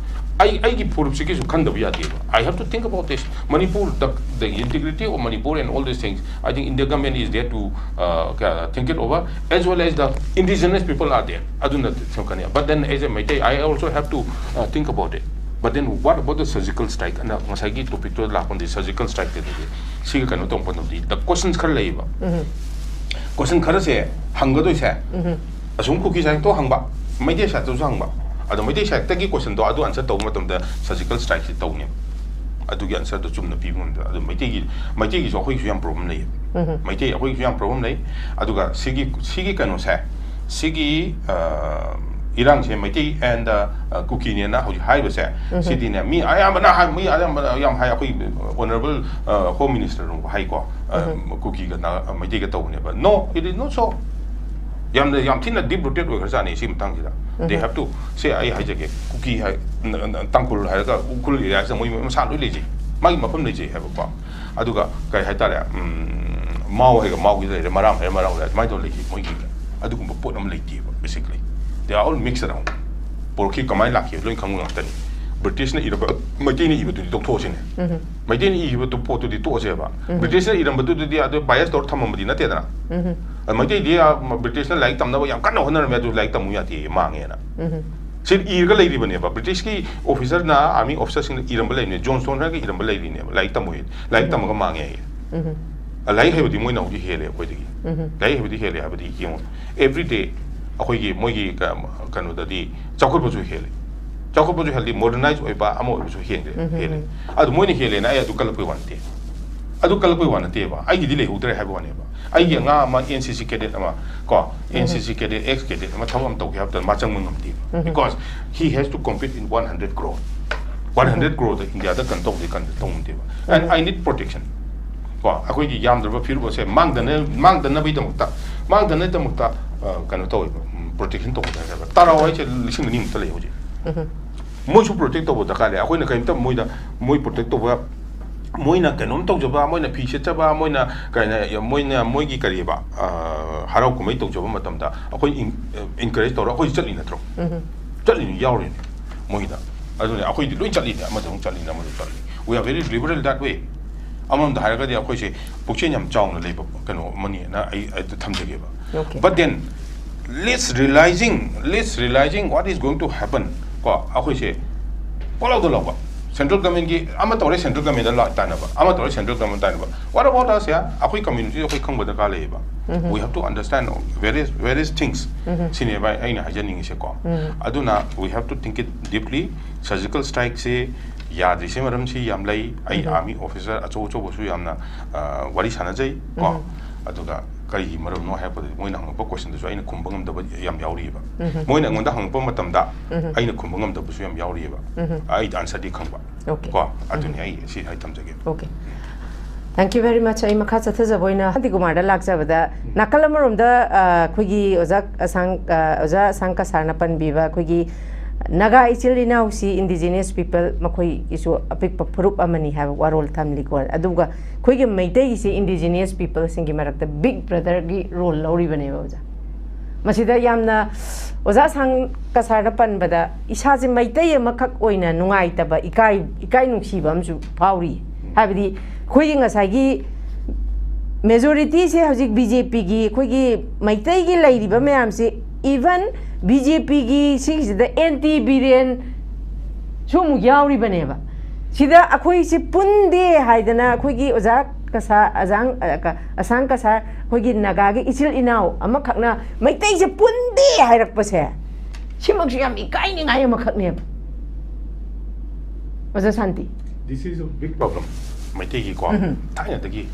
ꯑꯩ ꯑꯩꯒꯤ ꯐꯨꯔꯨꯞꯁꯤꯒꯤꯁꯨ ꯈꯟꯗꯕ ꯌꯥꯗꯦꯕ. I have to think about this. Manipur, the, the integrity of Manipur and all these things, I think India government is there to, uh, think it over, as well as the indigenous people are there. ꯑꯗꯨꯅ ꯁꯦꯝꯒꯠꯀꯅꯤ. But then, as a Meitei, I also have to, uh, think about it. But then what about the surgical strike? ꯑꯅ ꯉꯁꯥꯏꯒꯤ ꯇꯣꯄꯤꯛꯇꯣ ꯂꯥꯛꯄꯗꯤ, surgical strike ꯇꯗꯤ ꯁꯤꯒ ꯀꯩꯅꯣ ꯇꯧꯕ ꯃꯇꯝꯗꯗꯤ, the questions ꯈꯔ ꯂꯩꯌꯦꯕ. Question ꯈꯔꯁꯦ ꯍꯪꯒꯗꯣꯏꯁꯦ, ꯑꯁꯨꯝ ꯀꯨꯀꯤ ꯁꯥꯏꯠꯇꯣ ꯍꯪꯕ, ꯃꯩꯇꯩ ꯁꯥꯏꯠꯇꯁꯨ ꯍꯪꯕ. ꯑꯗꯣ ꯃꯩꯇꯩ ꯁꯥꯏꯠꯇꯒꯤ questionꯗꯣ ꯑꯗꯨ answer ꯇꯧꯕ ꯃꯇꯝꯗ surgical strikeꯁꯤ ꯇꯧꯅꯦꯕ. ꯑꯗꯨꯒꯤ answerꯗꯣ ꯆꯨꯝꯅ ꯄꯤꯕ ꯉꯝꯗꯕ. ꯑꯗꯨ ꯃꯩꯇꯩꯒꯤ, ꯃꯩꯇꯩꯒꯤꯁꯨ ꯑꯩꯈꯣꯏꯒꯤꯁꯨ ꯌꯥꯝ problem ꯂꯩꯌꯦꯕ. ꯃꯩꯇꯩ ꯑꯩꯈꯣꯏꯒꯤꯁꯨ ꯌꯥꯝ problem ꯂꯩ. ꯑꯗꯨꯒ ꯁꯤꯒꯤ, ꯁꯤꯒꯤ ꯀꯩꯅꯣꯁꯦ, ꯁꯤꯒꯤ, ꯑ, ꯏꯔꯥꯡꯁꯦ ꯃꯩꯇꯩ and, ꯑ, ꯀꯨꯀꯤꯅꯦꯅ ꯍꯧꯖꯤꯛ ꯍꯥꯏꯔꯤꯕꯁꯦ, ꯁꯤꯗꯤꯅꯦ, ꯃꯤ ꯑꯌꯥꯝꯕꯅ ꯍꯥꯏ, ꯃꯤ ꯑꯌꯥꯝꯕꯅ ꯌꯥꯝ ꯍꯥꯏ, ꯑꯩꯈꯣꯏ Honourable, ꯑ, Home Minister ꯅꯕꯨ ꯍꯥꯏꯀꯣ, ꯑ, ꯀꯨꯀꯤꯒ ꯅꯥ-, ꯃꯩꯇꯩꯒ ꯇꯧꯕꯅꯦꯕ. No, it is not so. ꯌꯥꯝꯅ, ꯌꯥꯝ ꯊꯤꯅ deep rooted ꯑꯣꯏꯈ꯭ꯔꯖꯥꯠꯅꯤ ꯁꯤ ꯃꯇꯥꯡꯁꯤꯗ. They have to, ꯁꯦ ꯑꯩ ꯍꯥꯏꯖꯒꯦ, ꯀꯨꯀꯤ ꯍꯥꯏ, ꯅ-, ꯅ-, ꯇꯥꯡꯈꯨꯜ ꯍꯥꯏꯔꯒ ꯎꯈ꯭ꯔꯨꯜ area ꯁꯤꯗ ꯃꯣꯏ ꯃꯁꯥ ꯂꯣꯏ ꯂꯩꯖꯩ, ꯃꯥꯒꯤ ꯃꯐꯝ ꯂꯩꯖꯩ ꯍꯥꯏꯕꯀꯣ. ꯑꯗꯨꯒ ꯀꯔꯤ ꯍꯥꯏꯇꯥꯔꯦ, ꯎꯝ, ꯃꯥꯎ ꯍꯥꯏꯔꯒ ꯃꯥꯎꯒꯤ ꯂꯩꯔꯦ, ꯃꯔꯥꯝ ꯍꯥꯏꯔꯒ ꯃꯔꯥꯝ ꯂꯩꯔꯦ, ꯑꯗꯨꯃꯥꯏꯅ ꯇꯧꯔ ꯂꯩꯖꯩ ꯃꯣꯏꯒꯤ. ꯑꯗꯨꯒꯨꯝꯕ ꯄꯣꯠ ꯑꯃ ꯂꯩꯇꯦꯕ, basically. They are all mixed around. ꯄꯣꯔꯛꯈꯤ ꯀꯃꯥꯏꯅ ꯂꯥꯛꯈꯤ ꯂꯣꯏ ꯈꯪꯕ ꯉꯥꯛꯇꯅꯤ. ꯕ꯭ꯔꯤꯇꯤꯁꯅ ꯏꯔꯕ, ꯃꯩꯇꯩꯅ ꯏꯕꯗꯨꯗꯤ ꯇꯣꯛꯊꯣꯛꯑꯁꯤꯅꯦ. ꯃꯩꯇꯩꯅ ꯏꯈꯤꯕ ꯇꯨ-, ꯄꯣꯠꯇꯨꯗꯤ ꯇꯣꯛꯑꯁꯦꯕ. ꯕ꯭ꯔꯤꯇꯤꯁꯅ ꯏꯔꯝꯕꯗꯨꯗꯤ ꯑꯗꯨ bias ꯇꯧꯔ ꯊꯝꯃꯝꯕꯗꯤ ꯅꯠꯇꯦꯗꯅ. ꯃꯩꯇꯩꯗꯤ, ꯑ, ꯃ-, ꯕ꯭ꯔꯤꯇꯤꯁꯅ ꯂꯥꯏꯔꯤꯛ ꯇꯝꯅꯕ ꯌꯥꯝ ꯀꯟꯅ ꯍꯣꯠꯅꯔꯝꯃꯦ, ꯑꯗꯨ ꯂꯥꯏꯔꯤꯛ ꯇꯝꯃꯨ ꯌꯥꯗꯦ, ꯃꯥꯡꯉꯦꯅ. ꯁꯤ ꯏꯔꯒ ꯂꯩꯔꯤꯕꯅꯦꯕ. ꯕ꯭ꯔꯤꯇꯤꯁꯀꯤ officerꯅ, army officerꯁꯤꯡꯅ ꯏꯔꯝꯕ ꯂꯩꯔꯤꯅꯦ. ꯖꯣꯟ ꯁ꯭ꯇꯣꯟ ꯍꯥꯏꯔꯒ ꯏꯔꯝꯕ ꯂꯩꯔꯤꯅꯦꯕ, ꯂꯥꯏꯔꯤꯛ ꯇꯝꯃꯨ, ꯂꯥꯏꯔꯤꯛ ꯇꯝꯃꯒ ꯃꯥꯡꯉꯦ ꯍꯥꯏꯌꯦ. ꯑ, ꯂꯥꯏꯔꯤꯛ ꯍꯩꯕꯗꯤ ꯃꯣꯏꯅ ꯍꯧꯖꯤꯛ ꯍꯦꯜꯂꯦ ꯑꯩꯈꯣꯏꯗꯒꯤ. ꯂꯥꯏꯔꯤꯛ ꯍꯩꯕꯗꯤ ꯍꯦꯜꯂꯦ ꯍꯥꯏꯕꯗꯤ ꯌꯦꯡꯉꯣ, everyday ꯑꯩꯈꯣꯏꯒꯤ, ꯃꯣꯏꯒꯤ ꯀ-, ꯀꯩꯅꯣꯗꯗꯤ ꯆꯥꯎꯈꯠꯄꯁꯨ ꯍꯦꯜꯂꯦ. ꯆꯥꯎꯈꯠꯄꯁꯨ ꯍꯦꯜꯂꯤ, modernize ꯑꯣꯏꯕ ꯑꯃ ꯑꯣꯏꯕꯁꯨ ꯍꯦꯜꯂꯦ, ꯍꯦꯜꯂꯦ. ꯑꯗꯨ ꯃꯣꯏꯅ ꯍꯦꯜꯂꯦꯅ ꯑꯩ ꯑꯗꯨ ꯀꯜꯂꯛꯄꯩ ꯋꯥ ꯅꯠꯇꯦ. ꯑꯗꯨ ꯀꯜꯂꯛꯄꯩ ꯋꯥ ꯅꯠꯇꯦꯕ, ꯑꯩꯒꯤꯗꯤ ꯂꯩꯍꯧꯗ꯭ꯔꯦ ꯍꯥꯏꯕ ꯋꯥꯅꯦꯕ. ꯑꯩꯒꯤ ꯑꯉꯥꯡ ꯑꯃ N C C cadet ꯑꯃ, ꯀꯣ, N C C cadet, ex cadet ꯑꯃ ꯊꯕꯛ ꯑꯃ ꯇꯧꯒꯦ ꯍꯥꯏꯕ ꯃꯇꯝꯗ ꯃꯥ ꯆꯪꯕ ꯉꯝꯗꯦꯕ. Because he has to compete in one hundred crore. One hundred crore ꯗ ꯏꯟꯗꯤꯌꯥꯗ ꯀꯩꯅꯣ ꯇꯧꯕꯗꯤ ꯀꯟ-, ꯇꯧ ꯉꯝꯗꯦꯕ. And I need protection. ꯀꯣ, ꯑꯩꯈꯣꯏꯒꯤ ꯌꯥꯝꯗ꯭ꯔꯕ ꯐꯤꯔꯨꯞ ꯑꯁꯦ ꯃꯥꯡꯗꯅ-, ꯃꯥꯡꯗꯅꯕꯒꯤꯗꯃꯛꯇ, ꯃꯥꯡꯗꯅꯕꯒꯤꯗꯃꯛꯇ, ꯑ, ꯀꯩꯅꯣ ꯇꯧꯋꯦꯕ, ꯎꯝ, protection ꯇꯧꯕ ꯗꯔꯀꯥꯔ ꯂꯩ꯫ ꯇꯔꯥꯎ ꯍꯥꯏꯁꯦ ꯂꯤꯁꯤꯡ ꯑꯅꯤꯃꯨꯛꯇ ꯂꯩ ꯍꯧꯖꯤꯛ. ꯃꯣꯏꯁꯨ protect ꯇꯧꯕ ꯗꯔꯀꯥꯔ ꯂꯩ꯫ ꯑꯩꯈꯣꯏꯅ ꯀꯔꯤꯝꯇ ꯃꯣꯏꯗ, ꯃꯣꯏ protect ꯇꯧꯕ, ꯃꯣꯏꯅ ꯀꯩꯅꯣꯝ ꯇꯧꯖꯕ, ꯃꯣꯏꯅ ꯐꯤ ꯁꯦꯠꯆꯕ, ꯃꯣꯏꯅ ꯀꯩꯅꯣ, ꯃꯣꯏꯅ, ꯃꯣꯏꯒꯤ ꯀꯔꯤꯕ, ꯑ, ꯍꯔꯥꯎ ꯀꯨꯝꯍꯩ ꯇꯧꯖꯕ ꯃꯇꯝꯗ ꯑꯩꯈꯣꯏ ꯏꯟ-, encourage ꯇꯧꯔ ꯑꯩꯈꯣꯏ ꯆꯠꯂꯤ ꯅꯠꯇ꯭ꯔꯣ? ꯆꯠꯂꯤꯅꯤ, ꯌꯥꯎꯔꯤꯅꯤ ꯃꯣꯏꯗ꯫ ꯑꯗꯨꯅꯦ, ꯑꯩꯈꯣꯏꯗꯤ ꯂꯣꯏ ꯆꯠꯂꯤꯅꯦ, ꯑꯃꯗ ꯑꯃꯨꯛ ꯆꯠꯂꯤꯅꯦ, ꯑꯃꯗ ꯑꯃꯨꯛ ꯆꯠꯂꯤ. We are very liberal that way. ꯑꯃꯔꯣꯝꯗ ꯍꯥꯏꯔꯒꯗꯤ ꯑꯩꯈꯣꯏꯁꯦ ꯄꯨꯛꯆꯦꯜ ꯌꯥꯝ ꯆꯥꯎꯅ ꯂꯩꯕ ꯀꯩꯅꯣ ꯑꯃꯅꯤꯅ ꯑꯩ ꯑꯗꯨ ꯊꯝꯖꯒꯦꯕ. Okay. But then, let's realizing, let's realizing what is going to happen. ꯀꯣ, ꯑꯩꯈꯣꯏꯁꯦ ꯄꯣꯂꯥꯎꯗ ꯂꯧꯕ. Central government ꯀꯤ ꯑꯃ ꯇꯧꯔꯦ, central government ꯗ ꯂꯥ-, ꯇꯥꯏꯅꯕ, ꯑꯃ ꯇꯧꯔꯦ, central government ꯇꯥꯏꯅꯕ. What about us? ꯌꯥ, ꯑꯩꯈꯣꯏ community ꯑꯩꯈꯣꯏ ꯈꯪꯕ ꯗꯔꯀꯥꯔ ꯂꯩꯌꯦꯕ. We have to understand various, various things. ꯁꯤꯅꯦꯕ ꯑꯩꯅ ꯍꯥꯏꯖꯅꯤꯡꯉꯤꯁꯦꯀꯣ. ꯑꯗꯨꯅ we have to think it deeply. Surgical strike ꯁꯦ ꯌꯥꯗ꯭ꯔꯤꯁꯦ ꯃꯔꯝꯁꯤ ꯌꯥꯝ ꯂꯩ. ꯑꯩ army officer ꯑꯆꯧ ꯑꯆꯧꯕꯁꯨ ꯌꯥꯝꯅ, ꯑ, ꯋꯥꯔꯤ ꯁꯥꯟꯅꯖꯩ ꯀꯣ. ꯑꯗꯨꯒ ꯀꯔꯤꯒꯤ ꯃꯔꯝꯅꯣ ꯍꯥꯏꯔꯛꯄꯗꯗꯤ ꯃꯣꯏꯅ ꯍꯪꯉꯛꯄ question ꯗꯁꯨ ꯑꯩꯅ ꯈꯨꯝꯕ ꯉꯝꯗꯕ ꯌꯥꯝ ꯌꯥꯎꯔꯤꯑꯕ. ꯃꯣꯏꯅ ꯑꯩꯉꯣꯟꯗ ꯍꯪꯉꯛꯄ ꯃꯇꯝꯗ ꯑꯩꯅ ꯈꯨꯝꯕ ꯉꯝꯗꯕꯁꯨ ꯌꯥꯝ ꯌꯥꯎꯔꯤꯑꯕ. ꯑꯩ answer ꯗꯤ ꯈꯪꯕ. Okay. ꯀꯣ, ꯑꯗꯨꯅꯤ ꯑꯩ ꯁꯤ ꯍꯥꯏ ꯊꯝꯖꯒꯦ. Okay. Thank you very much. ꯑꯩ ꯃꯈꯥ ꯆꯠꯊꯖꯕ ꯑꯣꯏꯅ ꯁꯥꯟꯇꯤꯀꯨꯃꯥꯔꯗ ꯂꯥꯛꯆꯕꯗ, ꯅꯥꯀꯜ ꯑꯃꯔꯣꯝꯗ, ꯑ, ꯑꯩꯈꯣꯏꯒꯤ ꯑꯣꯖꯥ ꯑꯁꯥꯡ, ꯑ, ꯑꯣꯖꯥ ꯑꯁꯥꯡ ꯀꯁꯥꯔꯅ ꯄꯟꯕꯤꯕ ꯑꯩꯈꯣꯏꯒꯤ ꯅꯥꯒꯥ ꯏꯆꯤꯜ ꯏꯅꯥꯎꯁꯤ indigenous people, ꯃꯈꯣꯏꯒꯤꯁꯨ ꯑꯄꯤꯛꯄ ꯐꯨꯔꯨꯞ ꯑꯃꯅꯤ ꯍꯥꯏꯕ ꯋꯥꯔꯣꯜ ꯊꯝꯂꯤꯀꯣ. ꯑꯗꯨꯒ ꯑꯩꯈꯣꯏꯒꯤ ꯃꯩꯇꯩꯒꯤꯁꯤ indigenous people ꯁꯤꯡꯒꯤ ꯃꯔꯛꯇ big brother ꯒꯤ role ꯂꯧꯔꯤꯕꯅꯦꯕ ꯑꯣꯖꯥ. ꯃꯁꯤꯗ ꯌꯥꯝꯅ ꯑꯣꯖꯥ ꯑꯁꯥꯡ ꯀꯁꯥꯔꯅ ꯄꯟꯕꯗ ꯏꯁꯥꯁꯦ ꯃꯩꯇꯩ ꯑꯃꯈꯛ ꯑꯣꯏꯅ ꯅꯨꯡꯉꯥꯏꯇꯕ, ꯏꯀꯥꯏ, ꯏꯀꯥꯏ ꯅꯨꯡꯁꯤꯕ ꯑꯃꯁꯨ ꯐꯥꯎꯔꯤ. ꯍꯥꯏꯕꯗꯤ ꯑꯩꯈꯣꯏꯒꯤ ꯉꯁꯥꯏꯒꯤ majority ꯁꯦ ꯍꯧꯖꯤꯛ BJP ꯒꯤ, ꯑꯩꯈꯣꯏꯒꯤ ꯃꯩꯇꯩꯒꯤ ꯂꯩꯔꯤꯕ ꯃꯌꯥꯝꯁꯦ, even BJP ꯒꯤ ꯁꯤꯒꯤꯁꯤꯗ anti ꯕꯤꯔꯦꯟ ꯁꯨ ꯑꯃꯨꯛ ꯌꯥꯎꯔꯤꯕꯅꯦꯕ꯫ ꯁꯤꯗ ꯑꯩꯈꯣꯏꯁꯤ ꯄꯨꯟꯗꯦ ꯍꯥꯏꯗꯅ ꯑꯩꯈꯣꯏꯒꯤ ꯑꯣꯖꯥ ꯀꯁꯥ-, ꯑꯖꯥꯡ-, ꯑ, ꯀ-, ꯑꯁꯥꯡ ꯀꯁꯥꯔ, ꯑꯩꯈꯣꯏꯒꯤ ꯅꯥꯒꯥꯒꯤ ꯏꯆꯤꯜ ꯏꯅꯥꯎ ꯑꯃꯈꯛꯅ ꯃꯩꯇꯩꯁꯦ ꯄꯨꯟꯗꯦ ꯍꯥꯏꯔꯛꯄꯁꯦ, ꯁꯤꯃꯛꯁꯨ ꯌꯥꯝ ꯏꯀꯥꯏꯅꯤꯡꯉꯥꯏ ꯑꯃꯈꯛꯅꯦꯕ꯫ ꯑꯣꯖꯥ ꯁꯥꯟꯇꯤ꯫ This is a big problem. ꯃꯩꯇꯩꯒꯤꯀꯣ, ꯊꯥꯏꯅꯗꯒꯤ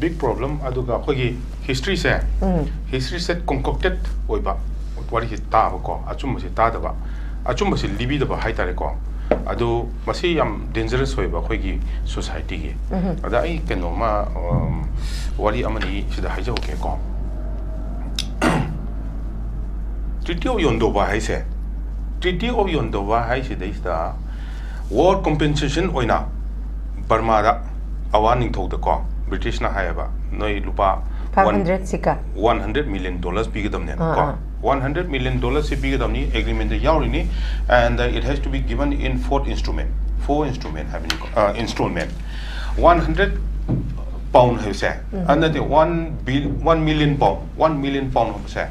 big problem. ꯑꯗꯨꯒ ꯑꯩꯈꯣꯏꯒꯤ history ꯁꯦ, history ꯁꯦ concocted ꯑꯣꯏꯕ ꯋꯥꯔꯤꯁꯦ ꯇꯥꯕꯀꯣ, ꯑꯆꯨꯝꯕꯁꯦ ꯇꯥꯗꯕ, ꯑꯆꯨꯝꯕꯁꯦ ꯂꯤꯕꯤꯗꯕ ꯍꯥꯏꯇꯥꯔꯦꯀꯣ. ꯑꯗꯨ ꯃꯁꯤ ꯌꯥꯝ dangerous ꯑꯣꯏꯕ ꯑꯩꯈꯣꯏꯒꯤ society ꯒꯤ. ꯑꯗ ꯑꯩ ꯀꯩꯅꯣꯝꯃ, ꯎꯝ, ꯋꯥꯔꯤ ꯑꯃꯅꯤ ꯁꯤꯗ ꯍꯥꯏꯖꯍꯧꯒꯦꯀꯣ. Treaty of Yondova ꯍꯥꯏꯁꯦ, Treaty of Yondova ꯍꯥꯏꯁꯤꯗꯩꯁꯤꯗ war compensation ꯑꯣꯏꯅ ꯕꯔꯃꯥꯗ, ꯑꯋꯥ ꯅꯤꯡꯊꯧꯗꯀꯣ, ꯕ꯭ꯔꯤꯇꯤꯁꯅ ꯍꯥꯏꯌꯦꯕ, "ꯅꯣꯏ ꯂꯨꯄꯥ Five hundred ꯁꯤꯀꯥ꯫ One hundred million dollars ꯄꯤꯒꯗꯕꯅꯦꯅ" ꯑꯥ, ꯀꯣ꯫ ꯑꯥ꯫ One hundred million dollar ꯁꯤ ꯄꯤꯒꯗꯕꯅꯤ, agreement ꯌꯥꯎꯔꯤꯅꯤ꯫ And uh, it has to be given in four instrument, four instrument ꯍꯥꯏꯕꯅꯤꯀꯣ, ꯏꯟꯁꯇꯣꯜꯃꯦꯟ꯫ One hundred pound ꯍꯥꯏꯕꯁꯦ, ꯑ, ꯅꯠꯇꯦ, one bil one million pound, one million pound ꯍꯥꯏꯕꯁꯦ,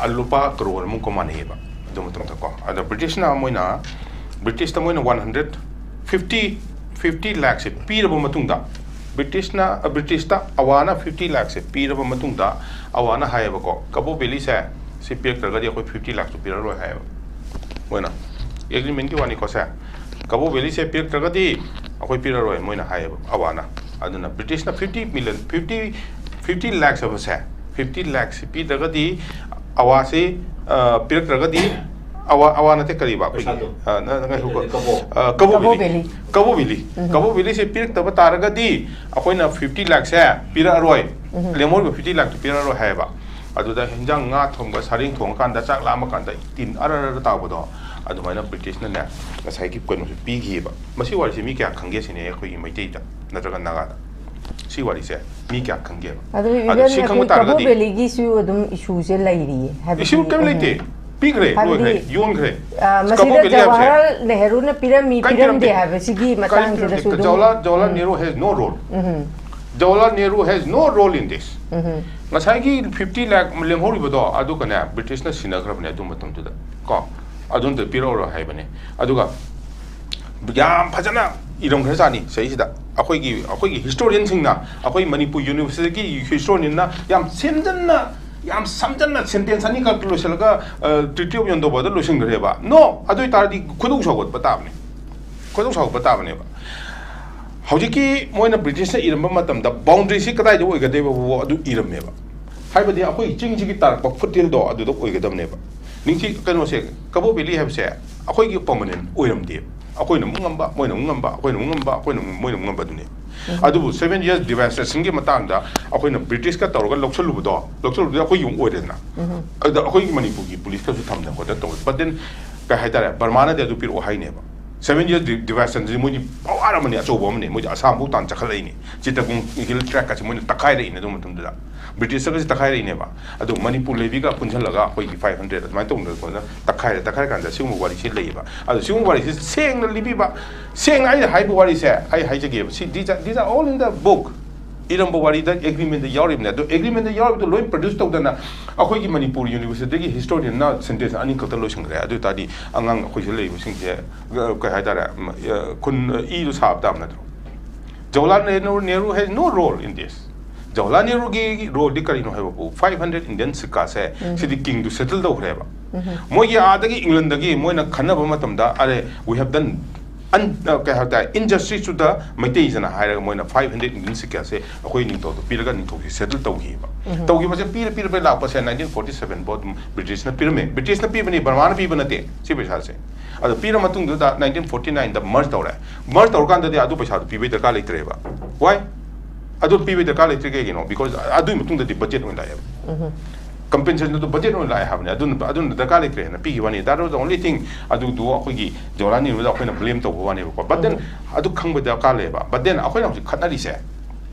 ꯑ, ꯂꯨꯄꯥ ꯀꯔꯣꯔ ꯑꯃꯨꯛꯀ ꯃꯥꯟꯅꯩꯌꯦꯕ ꯑꯗꯨ ꯃꯇꯝꯗꯀꯣ꯫ ꯑꯗ ꯕ꯭ꯔꯤꯇꯤꯁꯅ ꯃꯣꯏꯅ, ꯕ꯭ꯔꯤꯇꯤꯁꯇ ꯃꯣꯏꯅ one hundred fifty, fifty ꯂꯥꯛꯁꯦ ꯄꯤꯔꯕ ꯃꯇꯨꯡꯗ, ꯕ꯭ꯔꯤꯇꯤꯁꯅ, ꯕ꯭ꯔꯤꯇꯤꯁꯇ ꯑꯋꯥꯅ fifty ꯂꯥꯛꯁꯦ ꯄꯤꯔꯕ ꯃꯇꯨꯡꯗ, ꯑꯋꯥꯅ ꯍꯥꯏꯌꯦꯕꯀꯣ, ꯀꯕꯣ ꯚꯦꯂꯤꯁꯦ ꯁꯤ ꯄꯤꯔꯛꯇ꯭ꯔꯒꯗꯤ ꯑꯩꯈꯣꯏ fifty ꯂꯥꯛꯁꯨ ꯄꯤꯔꯛꯑꯔꯣꯏ ꯍꯥꯏꯌꯦꯕ ꯃꯣꯏꯅ꯫ ꯑꯦꯒ꯭ꯔꯤꯃꯦꯟꯒꯤ ꯋꯥꯅꯤꯀꯣ ꯁꯦ꯫ ꯀꯕꯣ ꯚꯦꯂꯤꯁꯦ ꯄꯤꯔꯛꯇ꯭ꯔꯒꯗꯤ ꯑꯩꯈꯣꯏ ꯄꯤꯔꯛꯑꯔꯣꯏ ꯃꯣꯏꯅ ꯍꯥꯏꯌꯦꯕ ꯑꯋꯥꯅ꯫ ꯑꯗꯨꯅ ꯕ꯭ꯔꯤꯇꯤꯁꯅ fifty million, fifty, fifty lakhs ꯍꯥꯏꯕꯁꯦ, fifty ꯂꯥꯛꯁ ꯄꯤꯗ꯭ꯔꯒꯗꯤ, ꯑꯋꯥꯁꯤ, ꯑ, ꯄꯤꯔꯛꯇ꯭ꯔꯒꯗꯤ, ꯑꯋꯥ, ꯑꯋꯥ ꯅꯠꯇꯦ, ꯀꯔꯤꯕ ꯑꯩꯈꯣꯏꯒꯤ, ꯄꯩꯁꯥꯗꯣ꯫ ꯑ, ꯅ-, ꯅ-, ꯉꯥꯏꯈꯣꯀꯣ꯫ ꯀꯕꯣ꯫ ꯑ, ꯀꯕꯣ ꯀꯕꯣ ꯚꯦꯂꯤ꯫ ꯚꯦꯂꯤ꯫ ꯀꯕꯣ ꯚꯦꯂꯤ꯫ ꯎꯝ꯫ ꯀꯕꯣ ꯚꯦꯂꯤꯁꯦ ꯄꯤꯔꯛꯇꯕ ꯇꯥꯔꯒꯗꯤ ꯑꯩꯈꯣꯏꯅ fifty ꯂꯥꯛꯁꯦ ꯄꯤꯔꯛꯑꯔꯣꯏ꯫ ꯎꯝ꯫ ꯂꯦꯝꯍꯧꯔꯤꯕ fifty ꯂꯥꯛꯇꯨ ꯄꯤꯔꯛꯑꯔꯣꯏ ꯍꯥꯏꯌꯦꯕ꯫ ꯑꯗꯨꯗ ꯍꯤꯟꯖꯥꯡ, ꯉꯥ ꯊꯣꯡꯕ, ꯁꯥꯔꯦꯡ ꯊꯣꯡꯉꯀꯥꯟꯗ, ꯆꯥꯛ ꯂꯥꯝꯃꯀꯥꯟꯗ ꯇꯤꯟ ꯑꯔ ꯑꯔ ꯇꯥꯕꯗꯣ, ꯑꯗꯨꯃꯥꯏꯅ ꯕ꯭ꯔꯤꯇꯤꯁꯅꯅꯦ ꯉꯁꯥꯏꯒꯤ ꯀꯩꯅꯣꯁꯦ ꯄꯤꯈꯤꯑꯕ꯫ ꯃꯁꯤ ꯋꯥꯔꯤꯁꯦ ꯃꯤ ꯀꯌꯥ ꯈꯪꯒꯦ ꯁꯤꯅꯦ ꯑꯩꯈꯣꯏꯒꯤ ꯃꯩꯇꯩꯗ ꯅꯠꯇ꯭ꯔꯒ ꯅꯥꯒꯥꯗ? ꯁꯤ ꯋꯥꯔꯤꯁꯦ ꯃꯤ ꯀꯌꯥ ꯈꯪꯒꯦꯕ? ꯑꯗꯨ ꯑꯗꯣ even ꯁꯤ ꯈꯪꯕ ꯑꯩꯈꯣꯏ ꯀꯕꯣ ꯇꯥꯔꯒꯗꯤ ꯚꯦꯂꯤꯒꯤꯁꯨ ꯑꯗꯨꯝ ꯏꯁꯨꯁꯦ ꯂꯩꯔꯤꯌꯦ, ꯍꯥꯏꯕꯗꯤ, ꯏꯁꯨ ꯀꯩꯝ ꯎꯝ꯫ ꯂꯩꯇꯦ꯫ ꯄꯤꯈ꯭ꯔꯦ, ꯍꯥꯏꯕꯗꯤ, ꯂꯣꯏꯈ꯭ꯔꯦ, ꯌꯣꯟꯈ꯭ꯔꯦ꯫ ꯑ, ꯀꯕꯣ ꯃꯁꯤꯗ ꯚꯦꯂꯤ ꯍꯥꯏꯕꯁꯦ ꯖꯋꯥꯍꯔꯂꯥꯜ ꯅꯦꯍꯔꯨꯅ ꯄꯤꯔꯝꯃꯤ, ꯀꯔꯤ ꯄꯤꯔꯝꯗꯦ ꯄꯤꯔꯝꯗꯦ? ꯍꯥꯏꯕꯁꯤꯒꯤ ꯀꯔꯤ ꯃꯇꯥꯡꯁꯤꯗꯁꯨ ꯄꯤꯔꯝꯗꯦ? ꯑꯗꯨꯝ, ꯖꯋꯥꯍꯔꯂꯥꯜ, ꯖꯋꯥꯍꯔꯂꯥꯜ ꯎꯝ꯫ Nehru has no role꯫ Um. Jawaharlal Nehru has no role in this꯫ ꯎꯝ꯫ ꯉꯁꯥꯏꯒꯤ fifty ꯂꯥꯛ ꯂꯦꯝꯍꯧꯔꯤꯕꯗꯣ, ꯑꯗꯨꯒꯅꯦ, ꯕ꯭ꯔꯤꯇꯤꯁꯅ ꯁꯤꯟꯅꯈ꯭ꯔꯕꯅꯦ ꯑꯗꯨ ꯃꯇꯝꯗꯨꯗ, ꯀꯣ꯫ ꯑꯗꯨꯝꯇ ꯄꯤꯔꯛꯎꯔꯣ ꯍꯥꯏꯕꯅꯦ꯫ ꯑꯗꯨꯒ ꯌꯥꯝ ꯐꯖꯅ ꯏꯔꯝꯈ꯭ꯔꯖꯥꯠꯅꯤ ꯁꯤꯁꯤꯗ꯫ ꯑꯩꯈꯣꯏꯒꯤ, ꯑꯩꯈꯣꯏꯒꯤ ꯍꯤꯁꯇꯣꯔꯤꯌꯟꯁꯤꯡꯅ, ꯑꯩꯈꯣꯏ ꯃꯅꯤꯄꯨꯔ ꯌꯨꯅꯤꯚꯔꯁꯤꯇꯤꯒꯤ ꯍꯤꯁꯇꯣꯔꯤꯌꯟꯅ ꯌꯥꯝ ꯁꯦꯝꯖꯟꯅ, ꯌꯥꯝ ꯁꯝꯖꯟꯅ sentence ꯑꯅꯤꯈꯛ ꯂꯣꯏꯁꯤꯜꯂꯒ, ꯑ, Treaty of Yondoba'ꯗ ꯂꯣꯏꯁꯤꯟꯈ꯭ꯔꯦꯕ꯫ No, ꯑꯗꯨ ꯑꯣꯏꯇꯥꯔꯗꯤ ꯈꯣꯏꯗꯧ ꯁꯥꯎꯒꯠꯄ ꯇꯥꯕꯅꯦ꯫ ꯈꯣꯏꯗꯧ ꯁꯥꯎꯒꯠꯄ ꯇꯥꯕꯅꯦꯕ꯫ ꯍꯧꯖꯤꯛꯀꯤ ꯃꯣꯏꯅ ꯕ꯭ꯔꯤꯇꯤꯁꯅ ꯏꯔꯝꯕ ꯃꯇꯝꯗ boundaryꯁꯤ ꯀꯗꯥꯏꯗ ꯑꯣꯏꯒꯗꯣꯏꯕ ꯑꯗꯨ ꯏꯔꯝꯃꯦꯕ꯫ ꯍꯥꯏꯕꯗꯤ ꯑꯩꯈꯣꯏ ꯆꯤꯡꯁꯤꯒꯤ ꯇꯥꯔꯛꯄ ꯐꯨꯠꯍꯤꯜꯗꯣ ꯑꯗꯨꯗ ꯑꯣꯏꯒꯗꯕꯅꯦꯕ꯫ ꯅꯤꯡꯊꯤ-, ꯀꯩꯅꯣꯁꯦ, ꯀꯕꯣ ꯚꯦꯂꯤ ꯍꯥꯏꯕꯁꯦ ꯑꯩꯈꯣꯏꯒꯤ permanent ꯑꯣꯏꯔꯝꯗꯦꯕ꯫ ꯑꯩꯈꯣꯏꯅ ꯑꯃꯨꯛ ꯉꯝꯕ, ꯃꯣꯏꯅ ꯑꯃꯨꯛ ꯉꯝꯕ, ꯑꯩꯈꯣꯏꯅ ꯑꯃꯨꯛ ꯉꯝꯕ, ꯑꯩꯈꯣꯏꯅ ꯑꯃꯨꯛ, ꯃꯣꯏꯅ ꯑꯃꯨꯛ ꯉꯝꯕ ꯑꯗꯨꯅꯦ꯫ ꯎꯝ꯫ ꯑꯗꯨꯕꯨ seven years devastationꯒꯤ ꯃꯇꯥꯡꯗ ꯑꯩꯈꯣꯏꯅ ꯕ꯭ꯔꯤꯇꯤꯁꯀ ꯇꯧꯔꯒ ꯂꯧꯁꯜꯂꯨꯕꯗꯣ, ꯂꯧꯁꯜꯂꯨꯕꯗꯤ ꯑꯩꯈꯣꯏꯒꯤ ꯑꯃꯨꯛ ꯑꯣꯏꯔꯦꯗꯅ꯫ ꯎꯝ꯫ ꯑꯗꯨꯗ ꯑꯩꯈꯣꯏꯒꯤ ꯃꯅꯤꯄꯨꯔꯒꯤ ꯄꯨꯂꯤꯁꯀꯁꯨ ꯊꯝꯗꯅ ꯈꯣꯠꯇꯅ ꯇꯧꯔꯦ꯫ But then, ꯀꯩ ꯍꯥꯏꯇꯥꯔꯦ, ꯕꯔꯃꯥꯅꯗꯤ ꯑꯗꯨ ꯄꯤꯔꯛꯑꯣ ꯍꯥꯏꯅꯦꯕ꯫ Seven Years Di- Divation ꯁꯤ ꯃꯣꯏꯗꯤ ꯄꯋꯥꯔ ꯑꯃꯅꯤ, ꯑꯆꯧꯕ ꯑꯃꯅꯤ꯫ ꯃꯣꯏꯗꯤ ꯑꯁꯥꯝꯐꯥꯎ ꯇꯥꯟ ꯆꯈꯠꯂꯛꯏꯅꯤ꯫ ꯆꯤꯇꯒꯨꯡ ꯍꯤꯜ ꯇ꯭ꯔꯦꯛꯀꯁꯦ ꯃꯣꯏꯅ ꯇꯛꯈꯥꯏꯔꯛꯏꯅꯦ ꯑꯗꯨ ꯃꯇꯝꯗꯨꯗ꯫ ꯕ꯭ꯔꯤꯇꯤꯁꯇꯒꯁꯦ ꯇꯛꯈꯥꯏꯔꯛꯏꯅꯦꯕ꯫ ꯑꯗꯨ ꯃꯅꯤꯄꯨꯔ ꯂꯦꯕꯤꯒ ꯄꯨꯟꯁꯤꯜꯂꯒ ꯑꯩꯈꯣꯏꯒꯤ five hundred ꯑꯗꯨꯃꯥꯏꯅ ꯇꯧꯅ ꯇꯧꯅ ꯇꯛꯈꯥꯏꯔꯦ꯫ ꯇꯛꯈꯥꯏꯔ ꯀꯥꯟꯗ ꯁꯤꯒꯨꯝꯕ ꯋꯥꯔꯤꯁꯦ ꯂꯩꯌꯦꯕ꯫ ꯑꯗꯣ ꯁꯤꯒꯨꯝꯕ ꯋꯥꯔꯤꯁꯦ ꯁꯦꯡꯅ ꯂꯤꯕꯤꯕ, ꯁꯦꯡꯅ ꯑꯩꯅ ꯍꯥꯏꯕ ꯋꯥꯔꯤꯁꯦ ꯑꯩ ꯍꯥꯏꯖꯒꯦꯕ꯫ ꯁꯤ these are, these are all in the book꯫ ꯏꯔꯝꯕ ꯋꯥꯔꯤꯗ ꯑꯦꯒ꯭ꯔꯤꯃꯦꯟꯗ ꯌꯥꯎꯔꯤꯕꯅꯦ꯫ ꯑꯗꯣ ꯑꯦꯒ꯭ꯔꯤꯃꯦꯟꯗ ꯌꯥꯎꯔꯤꯕꯗꯣ ꯂꯣꯏ ꯄ꯭ꯔꯗ꯭ꯌꯨꯁ ꯇꯧꯗꯅ ꯑꯩꯈꯣꯏꯒꯤ ꯃꯅꯤꯄꯨꯔ ꯌꯨꯅꯤꯚꯔꯁꯤꯇꯤꯒꯤ ꯍꯤꯁꯇꯣꯔꯤꯌꯟꯅ ꯁꯦꯟꯇꯦꯟꯁ ꯑꯅꯤ ꯈꯛꯇ ꯂꯣꯏꯁꯤꯟꯈ꯭ꯔꯦ꯫ ꯑꯗꯨ ꯑꯣꯏ ꯇꯥꯔꯗꯤ ꯑꯉꯥꯡ ꯑꯩꯈꯣꯏꯁꯤꯗ ꯂꯩꯔꯤꯕꯁꯤꯡꯁꯦ, ꯑ, ꯀꯩ ꯍꯥꯏꯇꯥꯔꯦ, ꯎꯝ, ꯑ, ꯈꯨꯟ, ꯑ, ꯏꯗꯣ ꯁꯥꯕ ꯇꯥꯕ ꯅꯠꯇ꯭ꯔꯣ? Jawaharlal Nehru, Nehru has no role in this. Jawaharlal ꯅꯦꯍꯔꯨꯒꯤ ꯔꯣꯜꯗꯤ ꯀꯔꯤꯅꯣ ꯍꯥꯏꯕꯕꯨ, five hundred Indian ꯁꯤꯛꯀꯥꯁꯦ ꯁꯤꯗꯤ ꯀꯤꯡꯗꯨ ꯁꯦꯇꯜ ꯇꯧꯈ꯭ꯔꯦꯕ꯫ ꯃꯣꯏꯒꯤ ꯑꯥꯗꯒꯤ ꯏꯪꯂꯟꯗꯒꯤ ꯃꯣꯏꯅ ꯈꯟꯅꯕ ꯃꯇꯝꯗ, "ꯑꯔꯦ, we have done un-, ꯑ, ꯀꯩ ꯍꯥꯏ ꯇꯥꯔꯦ, injustice to the ꯃꯩꯇꯩꯁꯤꯅ" ꯍꯥꯏꯔꯒ ꯃꯣꯏꯅ five hundred Indian ꯁꯤꯛꯀꯥꯁꯦ ꯑꯩꯈꯣꯏ ꯅꯤꯡꯊꯧꯗ ꯄꯤꯔꯒ ꯅꯤꯡꯊꯧꯁꯦ ꯁꯦꯇꯜ ꯇꯧꯈꯤꯕ꯫ ꯇꯧꯈꯤꯕꯁꯦ ꯄꯤꯔ ꯄꯤꯔ ꯂꯥꯛꯄꯁꯦ nineteen forty seven ꯐꯥꯎ ꯑꯗꯨꯝ ꯕ꯭ꯔꯤꯇꯤꯁꯅ ꯄꯤꯔꯝꯃꯦ꯫ ꯕ꯭ꯔꯤꯇꯤꯁꯅ ꯄꯤꯕꯅꯤ, ꯕꯔꯃꯥꯅ ꯄꯤꯕ ꯅꯠꯇꯦ ꯁꯤ ꯄꯩꯁꯥꯁꯦ꯫ ꯑꯗꯣ ꯄꯤꯔ ꯃꯇꯨꯡꯗꯨꯗ nineteen forty nineꯗ merge ꯇꯧꯔꯦ꯫ Merge ꯇꯧꯔꯀꯥꯟꯗꯗꯤ ꯑꯗꯨ ꯄꯩꯁꯥꯗꯣ ꯄꯤꯕꯩ ꯗꯔꯀꯥꯔ ꯂꯩꯇ꯭ꯔꯦꯕ꯫ Why? ꯑꯗꯨ ꯄꯤꯕꯩ ꯗꯔꯀꯥꯔ ꯂꯩꯇ꯭ꯔꯤ ꯀꯩꯒꯤꯅꯣ? Because ꯑꯗꯨꯒꯤ ꯃꯇꯨꯡꯗꯗꯤ ꯕꯖꯦꯠ ꯑꯣꯏꯅ ꯂꯥꯛꯑꯦꯕ꯫ Compensation ꯑꯗꯨ ꯕꯖꯦꯠ ꯑꯣꯏꯅ ꯂꯥꯛꯑꯦ ꯍꯥꯏꯕꯅꯤ꯫ ꯑꯗꯨꯅ, ꯑꯗꯨꯅ ꯗꯔꯀꯥꯔ ꯂꯩꯇ꯭ꯔꯦꯅ ꯄꯤꯈꯤꯕ ꯋꯥꯅꯤ꯫ That was the only thing꯫ ꯑꯗꯨꯗꯨ ꯑꯩꯈꯣꯏꯒꯤ ꯖꯋꯥꯍꯔꯂꯥꯜ ꯅꯦꯍꯔꯨꯗ ꯑꯩꯈꯣꯏꯅ ꯕ꯭ꯂꯦꯝ ꯇꯧꯕ ꯋꯥꯅꯦꯕꯀꯣ꯫ But then ꯑꯗꯨ ꯈꯪꯕ ꯗꯔꯀꯥꯔ ꯂꯩꯌꯦꯕ꯫ But then ꯑꯩꯈꯣꯏꯅ ꯍꯧꯖꯤꯛ ꯈꯠꯅꯔꯤꯁꯦ,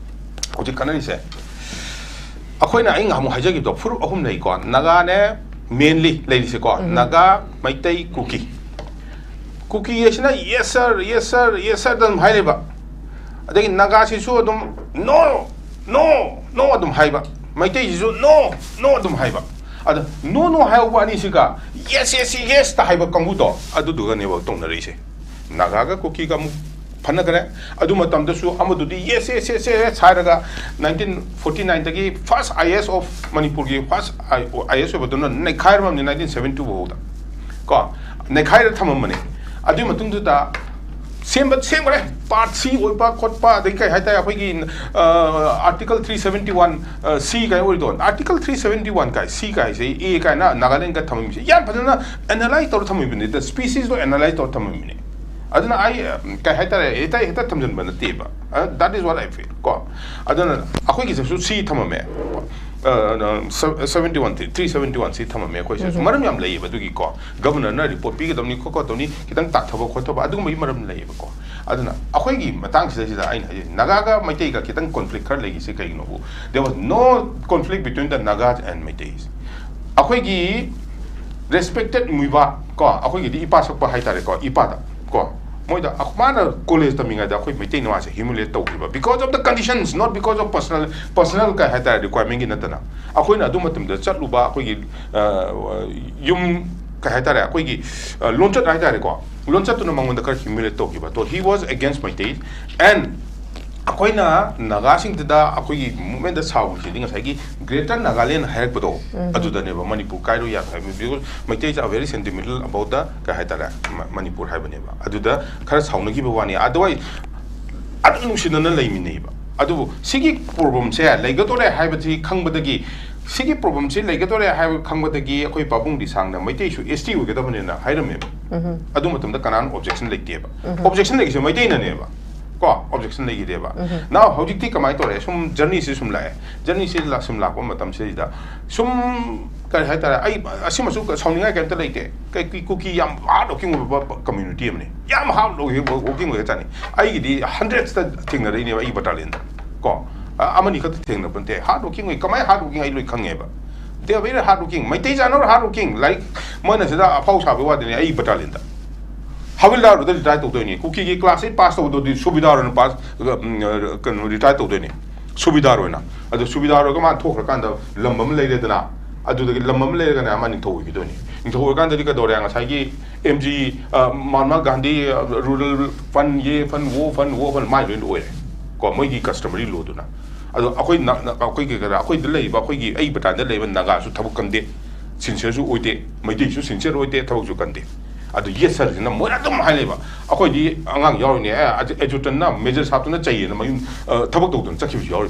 ꯍꯧꯖꯤꯛ ꯈꯠꯅꯔꯤꯁꯦ, ꯑꯩꯈꯣꯏꯅ, ꯑꯩ ꯉꯍꯥꯟꯃꯨꯛ ꯍꯥꯏꯖꯈꯤꯕꯗꯣ, ꯐꯨꯔꯨꯞ ꯑꯍꯨꯝ ꯂꯩꯀꯣ꯫ ꯅꯥꯒꯥꯅꯦ, mainly ꯂꯩꯔꯤꯁꯦꯀꯣ꯫ ꯅꯥꯒꯥ, ꯃꯩꯇꯩ, ꯀꯨꯀꯤ꯫ ꯀꯨꯀꯤ ꯑꯁꯤꯅ "Yes sir, yes sir, yes sir" ꯑꯗꯨꯝ ꯍꯥꯏꯔꯦꯕ꯫ ꯑꯗꯒꯤ ꯅꯥꯒꯥꯁꯤꯁꯨ ꯑꯗꯨꯝ "No, no, no" ꯑꯗꯨꯝ ꯍꯥꯏꯕ꯫ ꯃꯩꯇꯩꯁꯤꯁꯨ "No, no" ꯑꯗꯨꯝ ꯍꯥꯏꯕ꯫ ꯑꯗ "No, no" ꯍꯥꯏꯍꯧꯕ ꯑꯅꯤꯁꯤꯒ "Yes, yes, yes" ꯇ ꯍꯥꯏꯕ ꯀꯥꯡꯕꯨꯗꯣ, ꯑꯗꯨꯗꯨꯒꯅꯦꯕ ꯇꯧꯅꯔꯛꯏꯁꯦ꯫ ꯅꯥꯒꯥꯒ ꯀꯨꯀꯤꯒ ꯑꯃꯨꯛ ꯐꯅꯈ꯭ꯔꯦ꯫ ꯑꯗꯨ ꯃꯇꯝꯗꯁꯨ ꯑꯃꯗꯨꯗꯤ "Yes, yes, yes, yes" ꯍꯥꯏꯔꯒ nineteen forty nineꯗꯒꯤ first IAS of ꯃꯅꯤꯄꯨꯔꯒꯤ first IAS ꯑꯣꯏꯕꯗꯨꯅ ꯅꯩꯈꯥꯏꯔꯝꯃꯕꯅꯤ nineteen seventy two ꯐꯥꯎꯗ꯫ ꯀꯣ, ꯅꯩꯈꯥꯏꯔ ꯊꯝꯃꯝꯕꯅꯦ꯫ ꯑꯗꯨꯒꯤ ꯃꯇꯨꯡꯗꯨꯗ ꯁꯦꯝꯕ, ꯁꯦꯝꯈ꯭ꯔꯦ꯫ Part C ꯑꯣꯏꯕ ꯈꯣꯠꯄ, ꯑꯗꯩ ꯀꯩ ꯍꯥꯏꯇꯥꯔꯦ, ꯑꯩꯈꯣꯏꯒꯤ, ꯑ, Article three seventy one, ꯑ, C ꯀꯥꯏ ꯑꯣꯏꯔꯤꯗꯣ, Article three seventy one ꯀꯥꯏ, C ꯀꯥꯏꯁꯦ, A ꯀꯥꯏꯅ ꯅꯥꯒꯥꯂꯦꯟꯒ ꯊꯝꯃꯝꯃꯤꯁꯦ ꯌꯥꯝ ꯐꯖꯅ analyse ꯇꯧꯔ ꯊꯝꯃꯤꯕꯅꯤ꯫ The speciesꯗꯣ analyse ꯇꯧꯔ ꯊꯝꯃꯤꯕꯅꯤ꯫ ꯑꯗꯨꯅ ꯑꯩ, ꯑ, ꯀꯩ ꯍꯥꯏꯇꯥꯔꯦ, ꯍꯦꯛꯇ, ꯍꯦꯛꯇ ꯊꯝꯖꯤꯟꯕ ꯅꯠꯇꯦꯕ꯫ ꯑ, that is what I feel, ꯀꯣ꯫ ꯑꯗꯨꯅ ꯑꯩꯈꯣꯏꯒꯤꯁꯤꯁꯨ C ꯊꯝꯃꯝꯃꯦ꯫ Seventy one three seventy one C ꯊꯝꯃꯝꯃꯦ ꯑꯩꯈꯣꯏꯁꯦ꯫ ꯃꯔꯝ ꯌꯥꯝ ꯂꯩꯌꯦꯕ ꯑꯗꯨꯒꯤꯀꯣ, ꯒꯕꯔꯅꯔꯅ ꯔꯤꯄꯣꯔꯠ ꯄꯤꯒꯗꯕꯅꯤ ꯈꯣꯠꯀꯗꯕꯅꯤ, ꯈꯤꯇꯪ ꯇꯥꯊꯕ ꯈꯣꯠꯊꯕ ꯑꯗꯨꯒꯨꯝꯕꯒꯤ ꯃꯔꯝ ꯂꯩꯌꯦꯕꯀꯣ꯫ ꯑꯗꯨꯅ ꯑꯩꯈꯣꯏꯒꯤ ꯃꯇꯥꯡꯁꯤꯗꯩꯁꯤꯗ ꯑꯩꯅ ꯍꯥꯏꯖꯩ, ꯅꯥꯒꯥꯒ ꯃꯩꯇꯩꯒ ꯈꯤꯇꯪ ꯀꯣꯟꯐ꯭ꯂꯤꯛ ꯈꯔ ꯂꯩꯈꯤꯁꯦ ꯀꯩꯒꯤꯅꯣꯕꯨ, there was no conflict between the Nagas and Meiteis꯫ ꯑꯩꯈꯣꯏꯒꯤ ꯔꯦꯁꯄꯦꯛꯇꯦꯠ ꯃꯨꯏꯕꯥ ꯀꯣ, ꯑꯩꯈꯣꯏꯒꯤꯗꯤ ꯏꯄꯥ ꯁꯛꯄ ꯍꯥꯏꯇꯥꯔꯦꯀꯣ, ꯏꯄꯥꯗ ꯀꯣ, ꯃꯣꯏꯗ ꯑꯩꯈ-, ꯃꯥꯅ ꯀꯣꯂꯦꯖ ꯇꯝꯃꯤꯉꯩꯗ ꯑꯩꯈꯣꯏ ꯃꯩꯇꯩ ꯅꯨꯄꯥꯁꯦ ꯍ꯭ꯌꯨꯃꯤꯂꯦꯠ ꯇꯧꯈꯤꯕ, because of the conditions, not because of personal, personal ꯀꯩ ꯍꯥꯏꯇꯥꯔꯦ, ꯔꯤꯀ꯭ꯋꯥꯏꯔꯃꯦꯟꯒꯤ ꯅꯠꯇꯅ꯫ ꯑꯩꯈꯣꯏꯅ ꯑꯗꯨ ꯃꯇꯝꯗ ꯆꯠꯂꯨꯕ ꯑꯩꯈꯣꯏꯒꯤ, ꯑ, ꯌꯨꯝ, ꯀꯩ ꯍꯥꯏꯇꯥꯔꯦ, ꯑꯩꯈꯣꯏꯒꯤ, ꯑ, ꯂꯣꯟꯆꯠ ꯍꯥꯏꯇꯥꯔꯦꯀꯣ, ꯂꯣꯟꯆꯠꯇꯨꯅ ꯃꯉꯣꯟꯗ ꯈꯔ ꯍ꯭ꯌꯨꯃꯤꯂꯦꯠ ꯇꯧꯈꯤꯕ꯫ So he was against Meiteis and ꯑꯩꯈꯣꯏꯅ ꯅꯥꯒꯥꯁꯤꯡꯗꯨꯗ ꯑꯩꯈꯣꯏꯒꯤ ꯃꯨꯞꯃꯦꯟꯗ ꯁꯥꯎꯔꯤꯁꯤꯗꯤ ꯉꯁꯥꯏꯒꯤ Greater Nagaland ꯍꯥꯏꯔꯛꯄꯗꯣ, ꯑꯗꯨꯗꯅꯦꯕ꯫ ꯃꯅꯤꯄꯨꯔ ꯀꯥꯏꯔꯣ ꯌꯥꯔꯣꯏ ꯍꯥꯏꯕ, because Meiteis are very sentimental about the, ꯀꯩ ꯍꯥꯏꯇꯥꯔꯦ, ꯃ-, ꯃꯅꯤꯄꯨꯔ ꯍꯥꯏꯕꯅꯦꯕ꯫ ꯑꯗꯨꯗ ꯈꯔ ꯁꯥꯎꯅꯈꯤꯕ ꯋꯥꯅꯤ, otherwise ꯑꯗꯨꯝ ꯅꯨꯡꯁꯤꯅꯅ ꯂꯩꯃꯤꯟꯅꯩꯕ꯫ ꯑꯗꯨꯕꯨ ꯁꯤꯒꯤ ꯄ꯭ꯔꯣꯕ꯭ꯂꯦꯝꯁꯦ ꯂꯩꯒꯗꯣꯔꯦ ꯍꯥꯏꯕꯁꯤ ꯈꯪꯕꯗꯒꯤ, ꯁꯤꯒꯤ ꯄ꯭ꯔꯣꯕ꯭ꯂꯦꯝꯁꯤ ꯂꯩꯒꯗꯣꯔꯦ ꯍꯥꯏꯕ ꯈꯪꯕꯗꯒꯤ ꯑꯩꯈꯣꯏ ꯄꯥꯕꯨꯡ ꯂꯤꯁꯥꯡꯅ ꯃꯩꯇꯩꯁꯨ S T ꯑꯣꯏꯒꯗꯕꯅꯦꯅ ꯍꯥꯏꯔꯝꯃꯦꯕ꯫ ꯑꯗꯨ ꯃꯇꯝꯗ ꯀꯅꯥꯅ ꯑꯣꯕꯖꯦꯛꯁꯟ ꯂꯩꯇꯦꯕ꯫ ꯑꯣꯕꯖꯦꯛꯁꯟ ꯂꯩꯔꯤꯁꯦ ꯃꯩꯇꯩꯅꯅꯦꯕ꯫ ꯀꯣ, ꯑꯣꯕꯖꯦꯛꯁꯟ ꯂꯩꯈꯤꯗꯦꯕ꯫ ꯅꯥꯎ ꯍꯧꯖꯤꯛꯇꯤ ꯀꯃꯥꯏꯅ ꯇꯧꯔꯦ? ꯁꯨꯝ ꯖꯔꯅꯤꯁꯤ ꯁꯨꯝ ꯂꯥꯛꯑꯦ꯫ ꯖꯔꯅꯤꯁꯤ ꯂꯥꯛ-, ꯁꯨꯝ ꯂꯥꯛꯄ ꯃꯇꯝꯁꯤꯗꯩꯗ ꯁꯨꯝ, ꯀꯔꯤ ꯍꯥꯏꯇꯥꯔꯦ, ꯑꯩ ꯑꯁꯤꯃꯁꯨ ꯁꯥꯎꯅꯤꯡꯉꯥꯏ ꯀꯩꯝꯇ ꯂꯩꯇꯦ꯫ ꯀꯩ-, ꯀꯨ-, ꯀꯨꯀꯤ ꯌꯥꯝ ꯍꯥꯔꯗ ꯋꯣꯔꯀꯤꯡ ꯑꯣꯏꯕ ꯀꯝꯃ꯭ꯌꯨꯅꯤꯇꯤ ꯑꯃꯅꯤ꯫ ꯌꯥꯝ ꯍꯥꯔꯗ ꯋꯣꯔꯀꯤꯡ ꯑꯣꯏꯕ ꯖꯥꯠꯅꯤ꯫ ꯑꯩꯒꯤꯗꯤ ꯍꯟꯗ꯭ꯔꯦꯠꯁꯇ ꯊꯦꯡꯅꯔꯛꯏꯅꯦꯕ ꯑꯩꯒꯤ ꯕꯇꯥꯂꯤꯌꯟꯗ꯫ ꯀꯣ, ꯑ-, ꯑꯃꯅꯤ ꯈꯛꯇ ꯊꯦꯡꯅꯕ ꯅꯠꯇꯦ꯫ ꯍꯥꯔꯗ ꯋꯣꯔꯀꯤꯡ ꯑꯣꯏ꯫ ꯀꯃꯥꯏꯅ ꯍꯥꯔꯗ ꯋꯣꯔꯀꯤꯡ ꯑꯩ ꯂꯣꯏ ꯈꯪꯉꯦꯕ꯫ They are very hard working. Meiteis are not hard working. ꯂꯥꯏꯔꯤꯛ ꯃꯣꯏꯅ ꯁꯤꯗ ꯑꯐꯥꯎ ꯁꯥꯕꯒꯤ ꯋꯥꯗꯅꯤ꯫ ꯑꯩ ꯕꯇꯥꯂꯤꯌꯟꯗ ꯍꯋꯤꯜꯗꯥꯔ ꯑꯣꯏꯔ ꯔꯤꯇꯥꯌꯔ ꯇꯧꯗꯣꯏꯅꯤ꯫ ꯀꯨꯀꯤꯒꯤ ꯀ꯭ꯂꯥꯁ ꯑꯩꯠ ꯄꯥꯁ ꯇꯧꯕꯗꯨꯗꯤ ꯁꯨꯕꯤꯗꯥꯔ ꯑꯣꯏꯅ ꯄꯥꯁ, ꯎꯝ, ꯀꯩꯅꯣ, ꯔꯤꯇꯥꯌꯔ ꯇꯧꯗꯣꯏꯅꯤ꯫ ꯁꯨꯕꯤꯗꯥꯔ ꯑꯣꯏꯅ꯫ ꯑꯗꯣ ꯁꯨꯕꯤꯗꯥꯔ ꯑꯣꯏꯔꯒ ꯃꯥ ꯊꯣꯛꯈ꯭ꯔꯀꯥꯟꯗ ꯂꯝ ꯑꯃ ꯂꯩꯔꯦꯗꯅ, ꯑꯗꯨꯗꯒꯤ ꯂꯝ ꯑꯃ ꯂꯩꯔꯒꯅꯦ ꯃꯥ ꯅꯤꯡꯊꯧ ꯑꯣꯏꯈꯤꯗꯣꯏꯅꯤ꯫ ꯅꯤꯡꯊꯧ ꯑꯣꯏꯔꯀꯥꯟꯗꯗꯤ ꯀꯩꯗꯧꯔꯦ? ꯉꯁꯥꯏꯒꯤ M G, ꯑ, ꯃꯍꯥꯠꯃꯥ ꯒꯥꯟꯙꯤ, ꯑ, ꯔꯨꯔꯦꯜ ꯐꯟ, ꯌꯦ ꯐꯟ, ꯋꯣ ꯐꯟ, ꯋꯣ ꯐꯟ, ꯃꯥꯏ ꯂꯣꯏꯅ ꯑꯣꯏꯔꯦ꯫ ꯀꯣ, ꯃꯣꯏꯒꯤ customary law ꯗꯨꯅ꯫ ꯑꯗꯣ ꯑꯩꯈꯣꯏ ꯅ-, ꯅ-, ꯑꯩꯈꯣꯏꯒꯤ ꯀꯩꯗ-, ꯑꯩꯈꯣꯏꯗ ꯂꯩꯔꯤꯕ, ꯑꯩꯈꯣꯏꯒꯤ, ꯑꯩ ꯕꯇꯥꯟꯗ ꯂꯩꯔꯤꯕ ꯅꯥꯒꯥꯁꯨ ꯊꯕꯛ ꯀꯟꯗꯦ, ꯁꯤꯟꯁꯤꯌꯔꯁꯨ ꯑꯣꯏꯗꯦ, ꯃꯩꯇꯩꯁꯨ ꯁꯤꯟꯁꯤꯌꯔ ꯑꯣꯏꯗꯦ, ꯊꯕꯛꯁꯨ ꯀꯟꯗꯦ꯫ ꯑꯗꯨ yes sir ꯁꯤꯅ ꯃꯣꯏꯅ ꯑꯗꯨꯝ ꯍꯥꯏ ꯂꯩꯕ꯫ ꯑꯩꯈꯣꯏꯗꯤ ꯑꯉꯥꯡ ꯌꯥꯎꯔꯤꯅꯦ, ꯑꯦ, ꯑꯗꯨ adjutant ꯅ, ꯃꯦꯖꯔ ꯁꯥꯞꯇꯨꯅ ꯆꯩꯌꯦꯅ ꯃꯌꯨꯝ, ꯑ, ꯊꯕꯛ ꯇꯧꯗꯅ ꯆꯠꯈꯤꯕꯁꯨ ꯌꯥꯎꯔꯤ꯫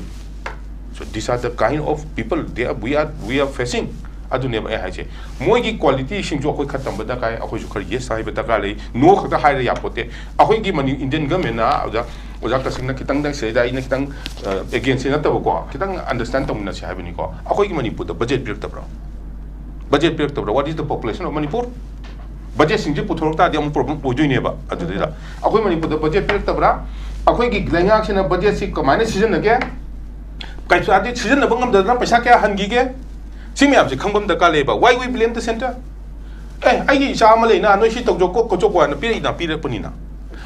So these are the kind of people they are, we are, we are facing. ꯑꯗꯨꯅꯦꯕ ꯑꯩ ꯍꯥꯏꯁꯦ꯫ ꯃꯣꯏꯒꯤ ꯀ꯭ꯋꯥꯂꯤꯇꯤꯁꯤꯡꯁꯨ ꯑꯩꯈꯣꯏ ꯈꯔ ꯇꯝꯕ ꯗꯔꯀꯥꯔ ꯂꯩ, ꯑꯩꯈꯣꯏꯁꯨ ꯈꯔ yes ꯍꯥꯏꯕ ꯗꯔꯀꯥꯔ ꯂꯩ, no ꯈꯛꯇ ꯍꯥꯏꯔ ꯌꯥꯄꯣꯠꯇꯦ꯫ ꯑꯩꯈꯣꯏꯒꯤ ꯃꯅꯤ-, Indian government ꯅ ꯑꯗꯨꯗ ꯑꯣꯖꯥ ꯀꯁꯤꯡꯅ ꯈꯤꯇꯪꯗꯪ ꯁꯤꯗꯩꯗ ꯑꯩꯅ ꯈꯤꯇꯪ ꯑꯦꯒꯦꯟꯁꯁꯦ ꯅꯠꯇꯕꯀꯣ, ꯈꯤꯇꯪ ꯑꯟꯗꯔꯁ꯭ꯇꯦꯟ ꯇꯧꯃꯤꯟꯅꯁꯤ ꯍꯥꯏꯕꯅꯤꯀꯣ꯫ ꯑꯩꯈꯣꯏꯒꯤ ꯃꯅꯤꯄꯨꯔꯗ ꯕꯖꯦꯠ ꯄꯤꯔꯛꯇꯕ꯭ꯔꯣ? ꯕꯖꯦꯠ ꯄꯤꯔꯛꯇꯕ꯭ꯔꯥ? What is the population of Manipur? ꯕꯖꯦꯠꯁꯤꯡꯁꯦ ꯄꯨꯊꯣꯔꯛ ꯇꯥꯔꯗꯤ ꯑꯃꯨꯛ ꯄ꯭ꯔꯣꯕ꯭ꯂꯦꯝ ꯑꯣꯏꯗꯣꯏꯅꯦꯕ꯫ ꯑꯗꯨꯗꯩꯗ ꯑꯩꯈꯣꯏ ꯃꯅꯤꯄꯨꯔꯗ ꯕꯖꯦꯠ ꯄꯤꯔꯛꯇꯕ꯭ꯔꯥ? ꯑꯩꯈꯣꯏꯒꯤ ꯂꯩꯉꯥꯛꯁꯤꯅ ꯕꯖꯦꯠꯁꯤ ꯀꯃꯥꯏꯅ ꯁꯤꯖꯤꯟꯅꯒꯦ? ꯀꯩꯁꯨ ꯍꯥꯏꯗꯤ ꯁꯤꯖꯤꯟꯅꯕ ꯉꯝꯗꯗꯅ ꯄꯩꯁꯥ ꯀꯌꯥ ꯍꯟꯈꯤꯒꯦ? ꯁꯤ ꯃꯌꯥꯝꯁꯦ ꯈꯪꯕ ꯑꯃ ꯗꯔꯀꯥꯔ ꯂꯩꯌꯦꯕ꯫ Why we blame the centre? ꯑꯦ, ꯑꯩꯒꯤ ꯏꯆꯥ ꯑꯃ ꯂꯩꯅ ꯅꯣꯏ ꯁꯤ ꯇꯧꯖꯧꯀꯣ ꯈꯣꯠꯆꯧꯀꯣ ꯍꯥꯏꯅ ꯄꯤꯔꯛꯏꯅ ꯄꯤꯔꯛꯄꯅꯤꯅ꯫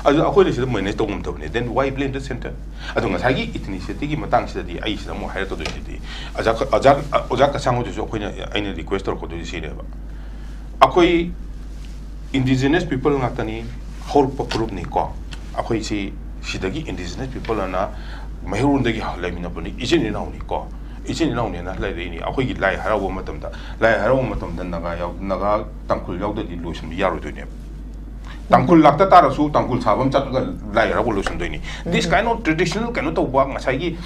ꯑꯗꯨ ꯑꯩꯈꯣꯏꯅ ꯁꯤꯗ ꯃꯦꯅꯦꯖ ꯇꯧꯕ ꯉꯝꯗꯕꯅꯤ꯫ Then why blame the centre? ꯑꯗꯣ ꯉꯁꯥꯏꯒꯤ ethnicity-ꯒꯤ ꯃꯇꯥꯡꯁꯤꯗꯗꯤ ꯑꯩ ꯁꯤꯗ ꯑꯃꯨꯛ ꯍꯥꯏꯔꯛꯀꯗꯣꯏꯁꯤꯗꯤ ꯑꯣꯖꯥ, ꯑꯣꯖꯥ, ꯑꯣꯖꯥ ꯀꯁꯥꯡ ꯍꯣꯏꯗꯁꯨ ꯑꯩꯈꯣꯏꯅ, ꯑꯩꯅ ꯔꯤꯀ꯭ꯋꯦꯁ ꯇꯧꯔꯛꯀꯗꯣꯏꯁꯤ ꯁꯤꯅꯦꯕ꯫ ꯑꯩꯈꯣꯏ indigenous people ꯉꯥꯛꯇꯅꯤ, ꯍꯧꯔꯛꯄ ꯐꯨꯔꯨꯞꯅꯤ ꯀꯣ꯫ ꯑꯩꯈꯣꯏꯁꯤ ꯁꯤꯗꯒꯤ indigenous people ꯑꯅ ꯃꯩꯍꯧꯔꯣꯟꯗꯒꯤ ꯂꯩꯃꯤꯟꯅꯕꯅꯤ, ꯏꯆꯤꯟ ꯏꯅꯥꯎꯅꯤ ꯀꯣ꯫ ꯏꯆꯤꯟ ꯏꯅꯥꯎꯅꯦꯅ ꯂꯩꯔꯛꯏꯅꯤ꯫ ꯑꯩꯈꯣꯏꯒꯤ ꯂꯥꯏ ꯍꯔꯥꯎꯕ ꯃꯇꯝꯗ, ꯂꯥꯏ ꯍꯔꯥꯎꯕ ꯃꯇꯝꯗ ꯅꯥꯒꯥ ꯌꯥꯎ-, ꯅꯥꯒꯥ ꯇꯥꯡꯈꯨꯜ ꯌꯥꯎꯗꯗꯤ ꯂꯣꯏꯁꯤꯟꯕ ꯌꯥꯔꯣꯏꯗꯣꯏꯅꯦꯕ꯫ ꯇꯥꯡꯈꯨꯜ ꯂꯥꯛꯇ ꯇꯥꯔꯁꯨ ꯇꯥꯡꯈꯨꯜ ꯁꯥꯕ ꯑꯃ ꯆꯠꯂꯒ ꯂꯥꯏ ꯍꯔꯥꯎꯕ ꯂꯣꯏꯁꯤꯟꯗꯣꯏꯅꯤ꯫ This kind of traditional ꯀꯩꯅꯣ ꯇꯧꯕ, ꯉꯁꯥꯏꯒꯤ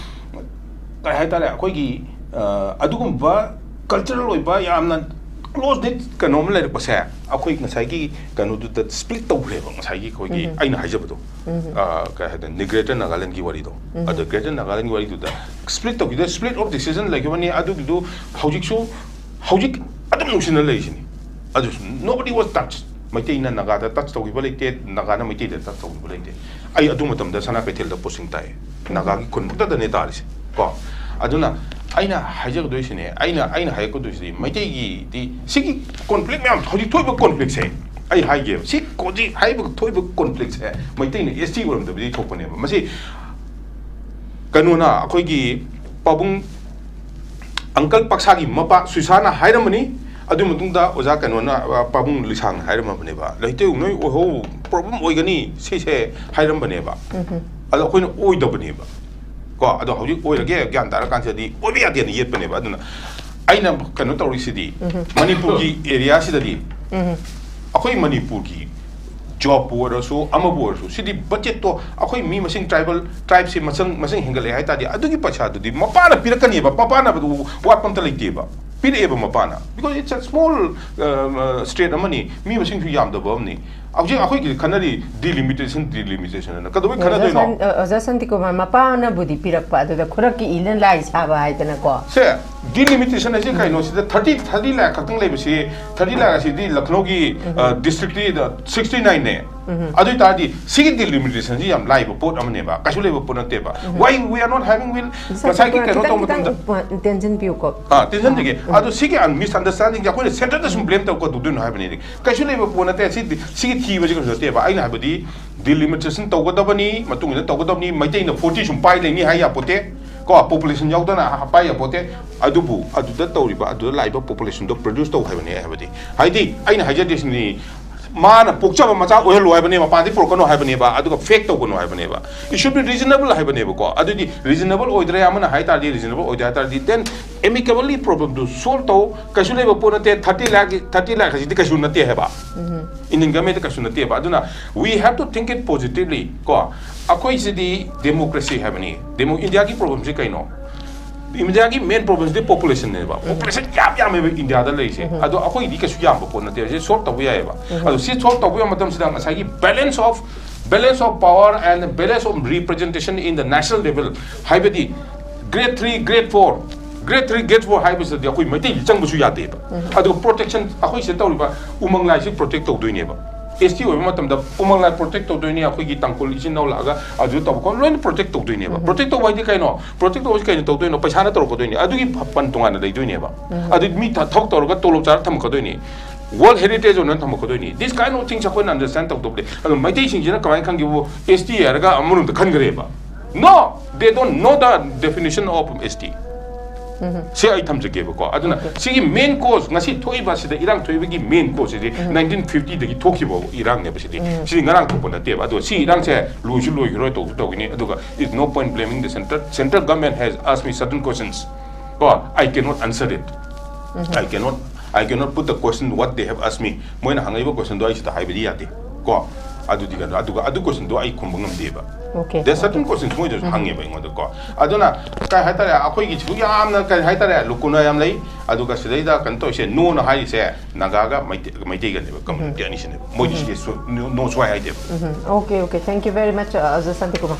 ꯀꯩ ꯍꯥꯏꯇꯥꯔꯦ, ꯑꯩꯈꯣꯏꯒꯤ, ꯑ, ꯑꯗꯨꯒꯨꯝꯕ cultural ꯑꯣꯏꯕ ꯌꯥꯝꯅ close knit ꯀꯩꯅꯣ ꯑꯃ ꯂꯩꯔꯛꯄꯁꯦ, ꯑꯩꯈꯣꯏ ꯉꯁꯥꯏꯒꯤ ꯀꯩꯅꯣꯗꯨꯗ split ꯇꯧꯈ꯭ꯔꯦꯕ꯫ ꯉꯁꯥꯏꯒꯤ ꯑꯩꯈꯣꯏꯒꯤ ꯑꯩꯅ ꯍꯥꯏꯖꯕꯗꯣ, ꯑ, ꯀꯩ ꯍꯥꯏꯇꯥꯔꯦ, Greater Nagaland-ꯒꯤ ꯋꯥꯔꯤꯗꯣ꯫ ꯑꯗ Greater Nagaland-ꯒꯤ ꯋꯥꯔꯤꯗꯨꯗ split ꯇꯧꯈꯤꯕꯗ split of decision ꯂꯩꯈꯤꯕꯅꯤ꯫ ꯑꯗꯨꯒꯤꯗꯨ ꯍꯧꯖꯤꯛꯁꯨ, ꯍꯧꯖꯤꯛ ꯑꯗꯨꯝ ꯅꯨꯡꯁꯤꯅ ꯂꯩꯔꯤꯁꯤꯅꯤ꯫ ꯑꯗꯨꯁꯨ nobody was touched. ꯃꯩꯇꯩꯅ ꯅꯥꯒꯥꯗ touch ꯇꯧꯈꯤꯕ ꯂꯩꯇꯦ, ꯅꯥꯒꯥꯅ ꯃꯩꯇꯩꯗ touch ꯇꯧꯈꯤꯕ ꯂꯩꯇꯦ꯫ ꯑꯩ ꯑꯗꯨ ꯃꯇꯝꯗ ꯁꯅꯥ ꯀꯩꯊꯦꯜꯗ posting ꯇꯥꯏ꯫ ꯅꯥꯒꯥꯒꯤ ꯈꯨꯟ ꯃꯛꯇꯗꯅꯦ ꯇꯥꯔꯤꯁꯦ ꯀꯣ꯫ ꯑꯗꯨꯅ ꯑꯩꯅ ꯍꯥꯏꯖꯒꯗꯣꯏꯁꯤꯅꯦ, ꯑꯩꯅ, ꯑꯩꯅ ꯍꯥꯏꯔꯛꯀꯗꯣꯏꯁꯤꯗꯤ ꯃꯩꯇꯩꯒꯤꯗꯤ ꯁꯤꯒꯤ conflict ꯃꯌꯥꯝ, ꯍꯧꯖꯤꯛ ꯊꯣꯛꯏꯕ conflict-ꯁꯦ ꯑꯩ ꯍꯥꯏꯒꯦꯕ꯫ ꯁꯤ ꯍꯧꯖꯤꯛ ꯍꯥꯏꯔꯤꯕ ꯊꯣꯛꯏꯕ conflict-ꯁꯦ ꯃꯩꯇꯩꯅ S T ꯑꯣꯏꯔꯝꯗꯕꯗꯒꯤ ꯊꯣꯛꯄꯅꯦꯕ꯫ ꯃꯁꯤ ꯀꯩꯅꯣꯅ, ꯑꯩꯈꯣꯏꯒꯤ ꯄꯥꯕꯨꯡ uncle ꯄꯥꯛꯁꯥꯒꯤ ꯃꯄꯥ ꯁꯨꯏꯁꯥꯅ ꯍꯥꯏꯔꯝꯕꯅꯤ꯫ ꯑꯗꯨꯒꯤ ꯃꯇꯨꯡꯗ ꯑꯣꯖꯥ ꯀꯩꯅꯣꯅ, ꯑ, ꯄꯥꯕꯨꯡ ꯂꯤꯁꯥꯡꯅ ꯍꯥꯏꯔꯝꯃꯕꯅꯦꯕ, "ꯂꯩꯇꯦꯡ ꯅꯣꯏ ꯑꯣꯏꯍꯧ, problem ꯑꯣꯏꯒꯅꯤ ꯁꯤꯁꯦ" ꯍꯥꯏꯔꯝꯕꯅꯦꯕ꯫ ꯑꯗꯣ ꯑꯩꯈꯣꯏꯅ ꯑꯣꯏꯗꯕꯅꯦꯕ ꯀꯣ꯫ ꯑꯗꯣ ꯍꯧꯖꯤꯛ ꯑꯣꯏꯔꯒꯦ ꯒ꯭ꯌꯥꯟ ꯇꯥꯔꯀꯥꯟꯁꯤꯗꯗꯤ ꯑꯣꯏꯕ ꯌꯥꯗꯦꯅ ꯌꯦꯠꯄꯅꯦꯕ꯫ ꯑꯗꯨꯅ ꯑꯩꯅ ꯀꯩꯅꯣ ꯇꯧꯔꯤꯁꯤꯗꯤ, ꯃꯅꯤꯄꯨꯔꯒꯤ area-ꯁꯤꯗꯗꯤ ꯑꯩꯈꯣꯏ ꯃꯅꯤꯄꯨꯔꯒꯤ job-ꯄꯨ ꯑꯣꯏꯔꯁꯨ, ꯑꯃꯕꯨ ꯑꯣꯏꯔꯁꯨ, ꯁꯤꯗꯤ budget-ꯇꯣ ꯑꯩꯈꯣꯏ ꯃꯤ ꯃꯁꯤꯡ, tribal tribe-ꯁꯤ ꯃꯁꯤꯡ, ꯃꯁꯤꯡ ꯍꯦꯟꯒꯠꯂꯛꯑꯦ ꯍꯥꯏ ꯇꯥꯔꯗꯤ, ꯑꯗꯨꯒꯤ ꯄꯩꯁꯥꯗꯨꯗꯤ ꯃꯄꯥꯅ ꯄꯤꯔꯛꯀꯅꯦꯕ, ꯃꯄꯥꯅ ꯋꯥꯠꯄ ꯑꯝꯇ ꯂꯩꯇꯦꯕ, ꯄꯤꯔꯛꯑꯦꯕ ꯃꯄꯥꯅ, because it's a small, uh, state ꯑꯃꯅꯤ, ꯃꯤ ꯃꯁꯤꯡꯁꯨ ꯌꯥꯝꯗꯕ ꯑꯃꯅꯤ꯫ ꯍꯧꯖꯤꯛ ꯑꯩꯈꯣꯏꯒꯤ ꯈꯟꯅꯔꯤ delimitation, delimitation ꯍꯥꯏꯅ꯫ ꯀꯩꯗꯧꯕꯩ ꯈꯟꯅꯗꯣꯏꯅꯣ? ꯑꯣꯖꯥ ꯁꯥꯟꯇꯤꯀꯨꯃꯥꯔ, ꯃꯄꯥꯅꯕꯨꯗꯤ ꯄꯤꯔꯛꯄ, ꯑꯗꯨꯗ ꯈꯨꯔꯛꯀꯤ ꯏꯅ ꯂꯥꯏ ꯁꯥꯕ ꯍꯥꯏꯗꯅꯀꯣ꯫ ꯁꯦ, delimitation ꯍꯥꯏꯁꯦ ꯀꯩꯅꯣ? ꯁꯤꯗ thirty, thirty lakh ꯈꯛꯇꯪ ꯂꯩꯕꯁꯤ, thirty lakh ꯑꯁꯤꯗꯤ ꯂꯈꯅꯧꯒꯤ districtꯇꯤ sixty nine ꯅꯦ꯫ ꯑꯗꯨ ꯑꯣꯏꯇꯥꯔꯗꯤ ꯁꯤꯒꯤ delimitation ꯁꯤ ꯌꯥꯝ ꯂꯥꯏꯕ ꯄꯣꯠ ꯑꯃꯅꯦꯕ, ꯀꯩꯁꯨ ꯂꯩꯕ ꯄꯣꯠ ꯅꯠꯇꯦꯕ꯫ Why we are not having will? ꯉꯁꯥꯏꯒꯤ ꯀꯩꯅꯣ ꯇꯧꯕ ꯃꯇꯝꯗ ꯇꯦꯟꯁꯤꯟꯕꯤꯌꯨꯀꯣ꯫ ꯑꯥ, ꯇꯦꯟꯁꯟꯗꯒꯤ꯫ ꯑꯗꯣ ꯁꯤꯒꯤ misunderstanding ꯁꯦ ꯑꯩꯈꯣꯏꯅ centre ꯗ ꯁꯨꯝ blame ꯇꯧ ꯀꯩꯗꯧꯗꯣꯏꯅꯣ ꯍꯥꯏꯕꯅꯤꯗꯤ꯫ ꯀꯩꯁꯨ ꯂꯩꯕ ꯄꯣꯠ ꯅꯠꯇꯦ꯫ ꯁꯤꯗꯤ, ꯁꯤꯒꯤ ꯊꯤꯕꯁꯤ ꯀꯩꯁꯨ ꯅꯠꯇꯦꯕ꯫ ꯑꯩꯅ ꯍꯥꯏꯕꯗꯤ delimitation ꯇꯧꯒꯗꯕꯅꯤ, ꯃꯇꯨꯡ ꯏꯟꯅ ꯇꯧꯒꯗꯕꯅꯤ, ꯃꯩꯇꯩꯅ forty ꯁꯨꯝ ꯄꯥꯏ ꯂꯩꯅꯤ ꯍꯥꯏ ꯌꯥꯄꯣꯠꯇꯦ꯫ ꯀꯣ, population ꯌꯥꯎꯗꯅ ꯄꯥꯏ ꯌꯥꯄꯣꯠꯇꯦ꯫ ꯑꯗꯨꯕꯨ ꯑꯗꯨꯗ ꯇꯧꯔꯤꯕ, ꯑꯗꯨꯗ ꯂꯥꯛꯏꯕ population ꯗꯣ produce ꯇꯧ ꯍꯥꯏꯕꯅꯦ ꯍꯥꯏꯕꯗꯤ꯫ ꯍꯥꯏꯗꯤ ꯑꯩꯅ ꯍꯥꯏꯖꯗꯣꯏꯁꯤꯅꯤ, ꯃꯥꯅ ꯄꯣꯛꯆꯕ ꯃꯆꯥ ꯑꯣꯏꯍꯜꯂꯣ ꯍꯥꯏꯕꯅꯦ, ꯃꯄꯥꯟꯗꯒꯤ ꯄꯨꯔꯛꯀꯅꯣ ꯍꯥꯏꯕꯅꯦꯕ, ꯑꯗꯨꯒ fake ꯇꯧꯒꯅꯣ ꯍꯥꯏꯕꯅꯦꯕ꯫ It should be reasonable ꯍꯥꯏꯕꯅꯦꯕꯀꯣ꯫ ꯑꯗꯨꯗꯤ reasonable ꯑꯣꯏꯗ꯭ꯔꯦ, ꯑꯃꯅ ꯍꯥꯏ ꯇꯥꯔꯗꯤ reasonable ꯑꯣꯏꯗꯦ ꯍꯥꯏ ꯇꯥꯔꯗꯤ, then amicably problem ꯗꯨ solve ꯇꯧ꯫ ꯀꯩꯁꯨ ꯂꯩꯕ ꯄꯣꯠ ꯅꯠꯇꯦ꯫ Thirty lakh, thirty lakh ꯍꯥꯏꯁꯤꯗꯤ ꯀꯩꯁꯨ ꯅꯠꯇꯦ ꯍꯥꯏꯕ꯫ Indian government ꯀꯩꯁꯨ ꯅꯠꯇꯦꯕ꯫ ꯑꯗꯨꯅ we have to think it positively ꯀꯣ꯫ ꯑꯩꯈꯣꯏꯁꯤꯗꯤ democracy ꯍꯥꯏꯕꯅꯤ꯫ Demo-, India ꯒꯤ problem ꯁꯤ ꯀꯩꯅꯣ? India ꯒꯤ main problem ꯁꯤꯗꯤ population ꯅꯦꯕ꯫ Population ꯌꯥꯝ ꯌꯥꯝꯃꯦꯕ India ꯗ ꯂꯩꯔꯤꯁꯦ꯫ ꯑꯗꯣ ꯑꯩꯈꯣꯏꯗꯤ ꯀꯩꯁꯨ ꯌꯥꯝꯕ ꯄꯣꯠ ꯅꯠꯇꯦ꯫ ꯁꯤ solve ꯇꯧꯕ ꯌꯥꯏꯑꯕ꯫ ꯑꯗꯣ ꯁꯤ solve ꯇꯧꯕ ꯌꯥꯕ ꯃꯇꯝꯁꯤꯗ ꯉꯁꯥꯏꯒꯤ balance of, balance of power and balance of representation in the national level ꯍꯥꯏꯕꯗꯤ grade three, grade four, grade three, grade four ꯍꯥꯏꯕꯁꯤꯗꯤ ꯑꯩꯈꯣꯏ ꯃꯩꯇꯩꯗꯤ ꯆꯪꯕꯁꯨ ꯌꯥꯗꯦꯕ꯫ ꯑꯗꯨꯒ protection, ꯑꯩꯈꯣꯏ ꯁꯤꯗ ꯇꯧꯔꯤꯕ ꯎꯃꯪ ꯂꯥꯏꯁꯤ protect ꯇꯧꯗꯣꯏꯅꯦꯕ꯫ S T ꯑꯣꯏꯕ ꯃꯇꯝꯗ ꯎꯃꯪ ꯂꯥꯏ protect ꯇꯧꯗꯣꯏꯅꯦ, ꯑꯩꯈꯣꯏꯒꯤ ꯇꯥꯡꯈꯨꯜ ꯏꯆꯤꯟ ꯏꯅꯥꯎ ꯂꯥꯛꯑꯒ ꯑꯗꯨ ꯇꯧꯕ ꯈꯣꯠꯄ ꯂꯣꯏꯅ protect ꯇꯧꯗꯣꯏꯅꯦꯕ꯫ Protect ꯇꯧꯕ ꯍꯥꯏꯗꯤ ꯀꯩꯅꯣ? Protect ꯇꯧꯕꯁꯤ ꯀꯩꯅꯣ ꯇꯧꯗꯣꯏꯅꯣ? ꯄꯩꯁꯥꯅ ꯇꯧꯔꯛꯀꯗꯣꯏꯅꯦ꯫ ꯑꯗꯨꯒꯤ fund ꯇꯣꯉꯥꯟꯅ ꯂꯩꯗꯣꯏꯅꯦꯕ꯫ ꯑꯗꯨ ꯃꯤ ꯊ-, ꯊꯕꯛ ꯇꯧꯔꯒ ꯇꯣꯂꯣꯞ ꯆꯥꯔ ꯊꯝꯃꯛꯀꯗꯣꯏꯅꯤ꯫ World Heritage ꯑꯣꯏꯅ ꯊꯝꯃꯛꯀꯗꯣꯏꯅꯤ꯫ This kind of things ꯑꯩꯈꯣꯏꯅ understand ꯇꯧꯗꯕꯗꯤ꯫ ꯑꯗꯣ ꯃꯩꯇꯩꯁꯤꯡꯁꯤꯅ ꯀꯃꯥꯏꯅ ꯈꯪꯈꯤꯕ? S T ꯍꯥꯏꯔꯒ ꯑꯃꯔꯣꯝꯗ ꯈꯟꯈ꯭ꯔꯦꯕ꯫ No, they don't know the definition of S T꯫ ꯁꯤ ꯑꯩ ꯊꯝꯖꯒꯦꯕꯀꯣ꯫ ꯑꯗꯨꯅ ꯁꯤꯒꯤ main cause, ꯉꯁꯤ ꯊꯣꯛꯏꯕ, ꯁꯤꯗ ꯏꯔꯥꯡ ꯊꯣꯛꯏꯕꯒꯤ main cause ꯁꯤꯗꯤ nineteen fifty ꯗꯒꯤ ꯊꯣꯛꯈꯤꯕ ꯏꯔꯥꯡꯅꯦꯕ ꯁꯤꯗꯤ꯫ ꯁꯤꯗꯤ ꯉꯔꯥꯡ ꯊꯣꯛꯄ ꯅꯠꯇꯦꯕ꯫ ꯑꯗꯣ ꯁꯤ ꯏꯔꯥꯡꯁꯦ ꯂꯣꯏꯁꯨ ꯂꯣꯏꯈꯤꯔꯣꯏ, ꯇꯧꯁꯨ ꯇꯧꯈꯤꯅꯤ꯫ ꯑꯗꯨꯒ it's no point blaming the centre. Central government has asked me certain questions. ꯀꯣ, I cannot answer it. I cannot, I cannot put the question what they have asked me. ꯃꯣꯏꯅ ꯍꯪꯉꯛꯏꯕ question ꯗꯣ ꯑꯩ ꯁꯤꯗ ꯍꯥꯏꯕꯗꯤ ꯌꯥꯗꯦ꯫ ꯀꯣ, ꯑꯗꯨꯗꯤ ꯀꯩꯅꯣ, ꯑꯗꯨꯒ ꯑꯗꯨ ꯀꯣꯏꯁꯟꯗꯣ ꯑꯩ ꯈꯨꯝꯕ ꯉꯝꯗꯦꯕ꯫ Okay. There are certain questions ꯃꯣꯏꯗꯁꯨ ꯍꯪꯉꯦꯕ ꯑꯩꯉꯣꯟꯗꯀꯣ꯫ ꯑꯗꯨꯅ ꯀꯩ ꯍꯥꯏꯇꯥꯔꯦ, ꯑꯩꯈꯣꯏꯒꯤꯁꯨ ꯌꯥꯝꯅ ꯀꯩ ꯍꯥꯏꯇꯥꯔꯦ, ꯂꯨꯀꯨꯅ ꯌꯥꯝ ꯂꯩ꯫ ꯑꯗꯨꯒ ꯁꯤꯗꯩꯗ ꯀꯩꯅꯣ ꯇꯧꯔꯤꯁꯦ, ꯅꯣꯅ ꯍꯥꯏꯔꯤꯁꯦ ꯅꯥꯒꯥꯒ ꯃꯩꯇꯩ- ꯃꯩꯇꯩꯒꯅꯦꯕ, ꯀꯝꯃ꯭ꯌꯨꯅꯤꯇꯤ ꯑꯅꯤꯁꯤꯅꯦꯕ꯫ ꯃꯣꯏꯗꯤ ꯁꯤꯗꯤ ꯁꯨ- ꯅꯣ ꯅꯣ ꯁꯨꯡꯍꯥꯏ ꯍꯥꯏꯗꯦꯕ꯫ Okay, okay. Thank you very much, uh, Azad Santikumar.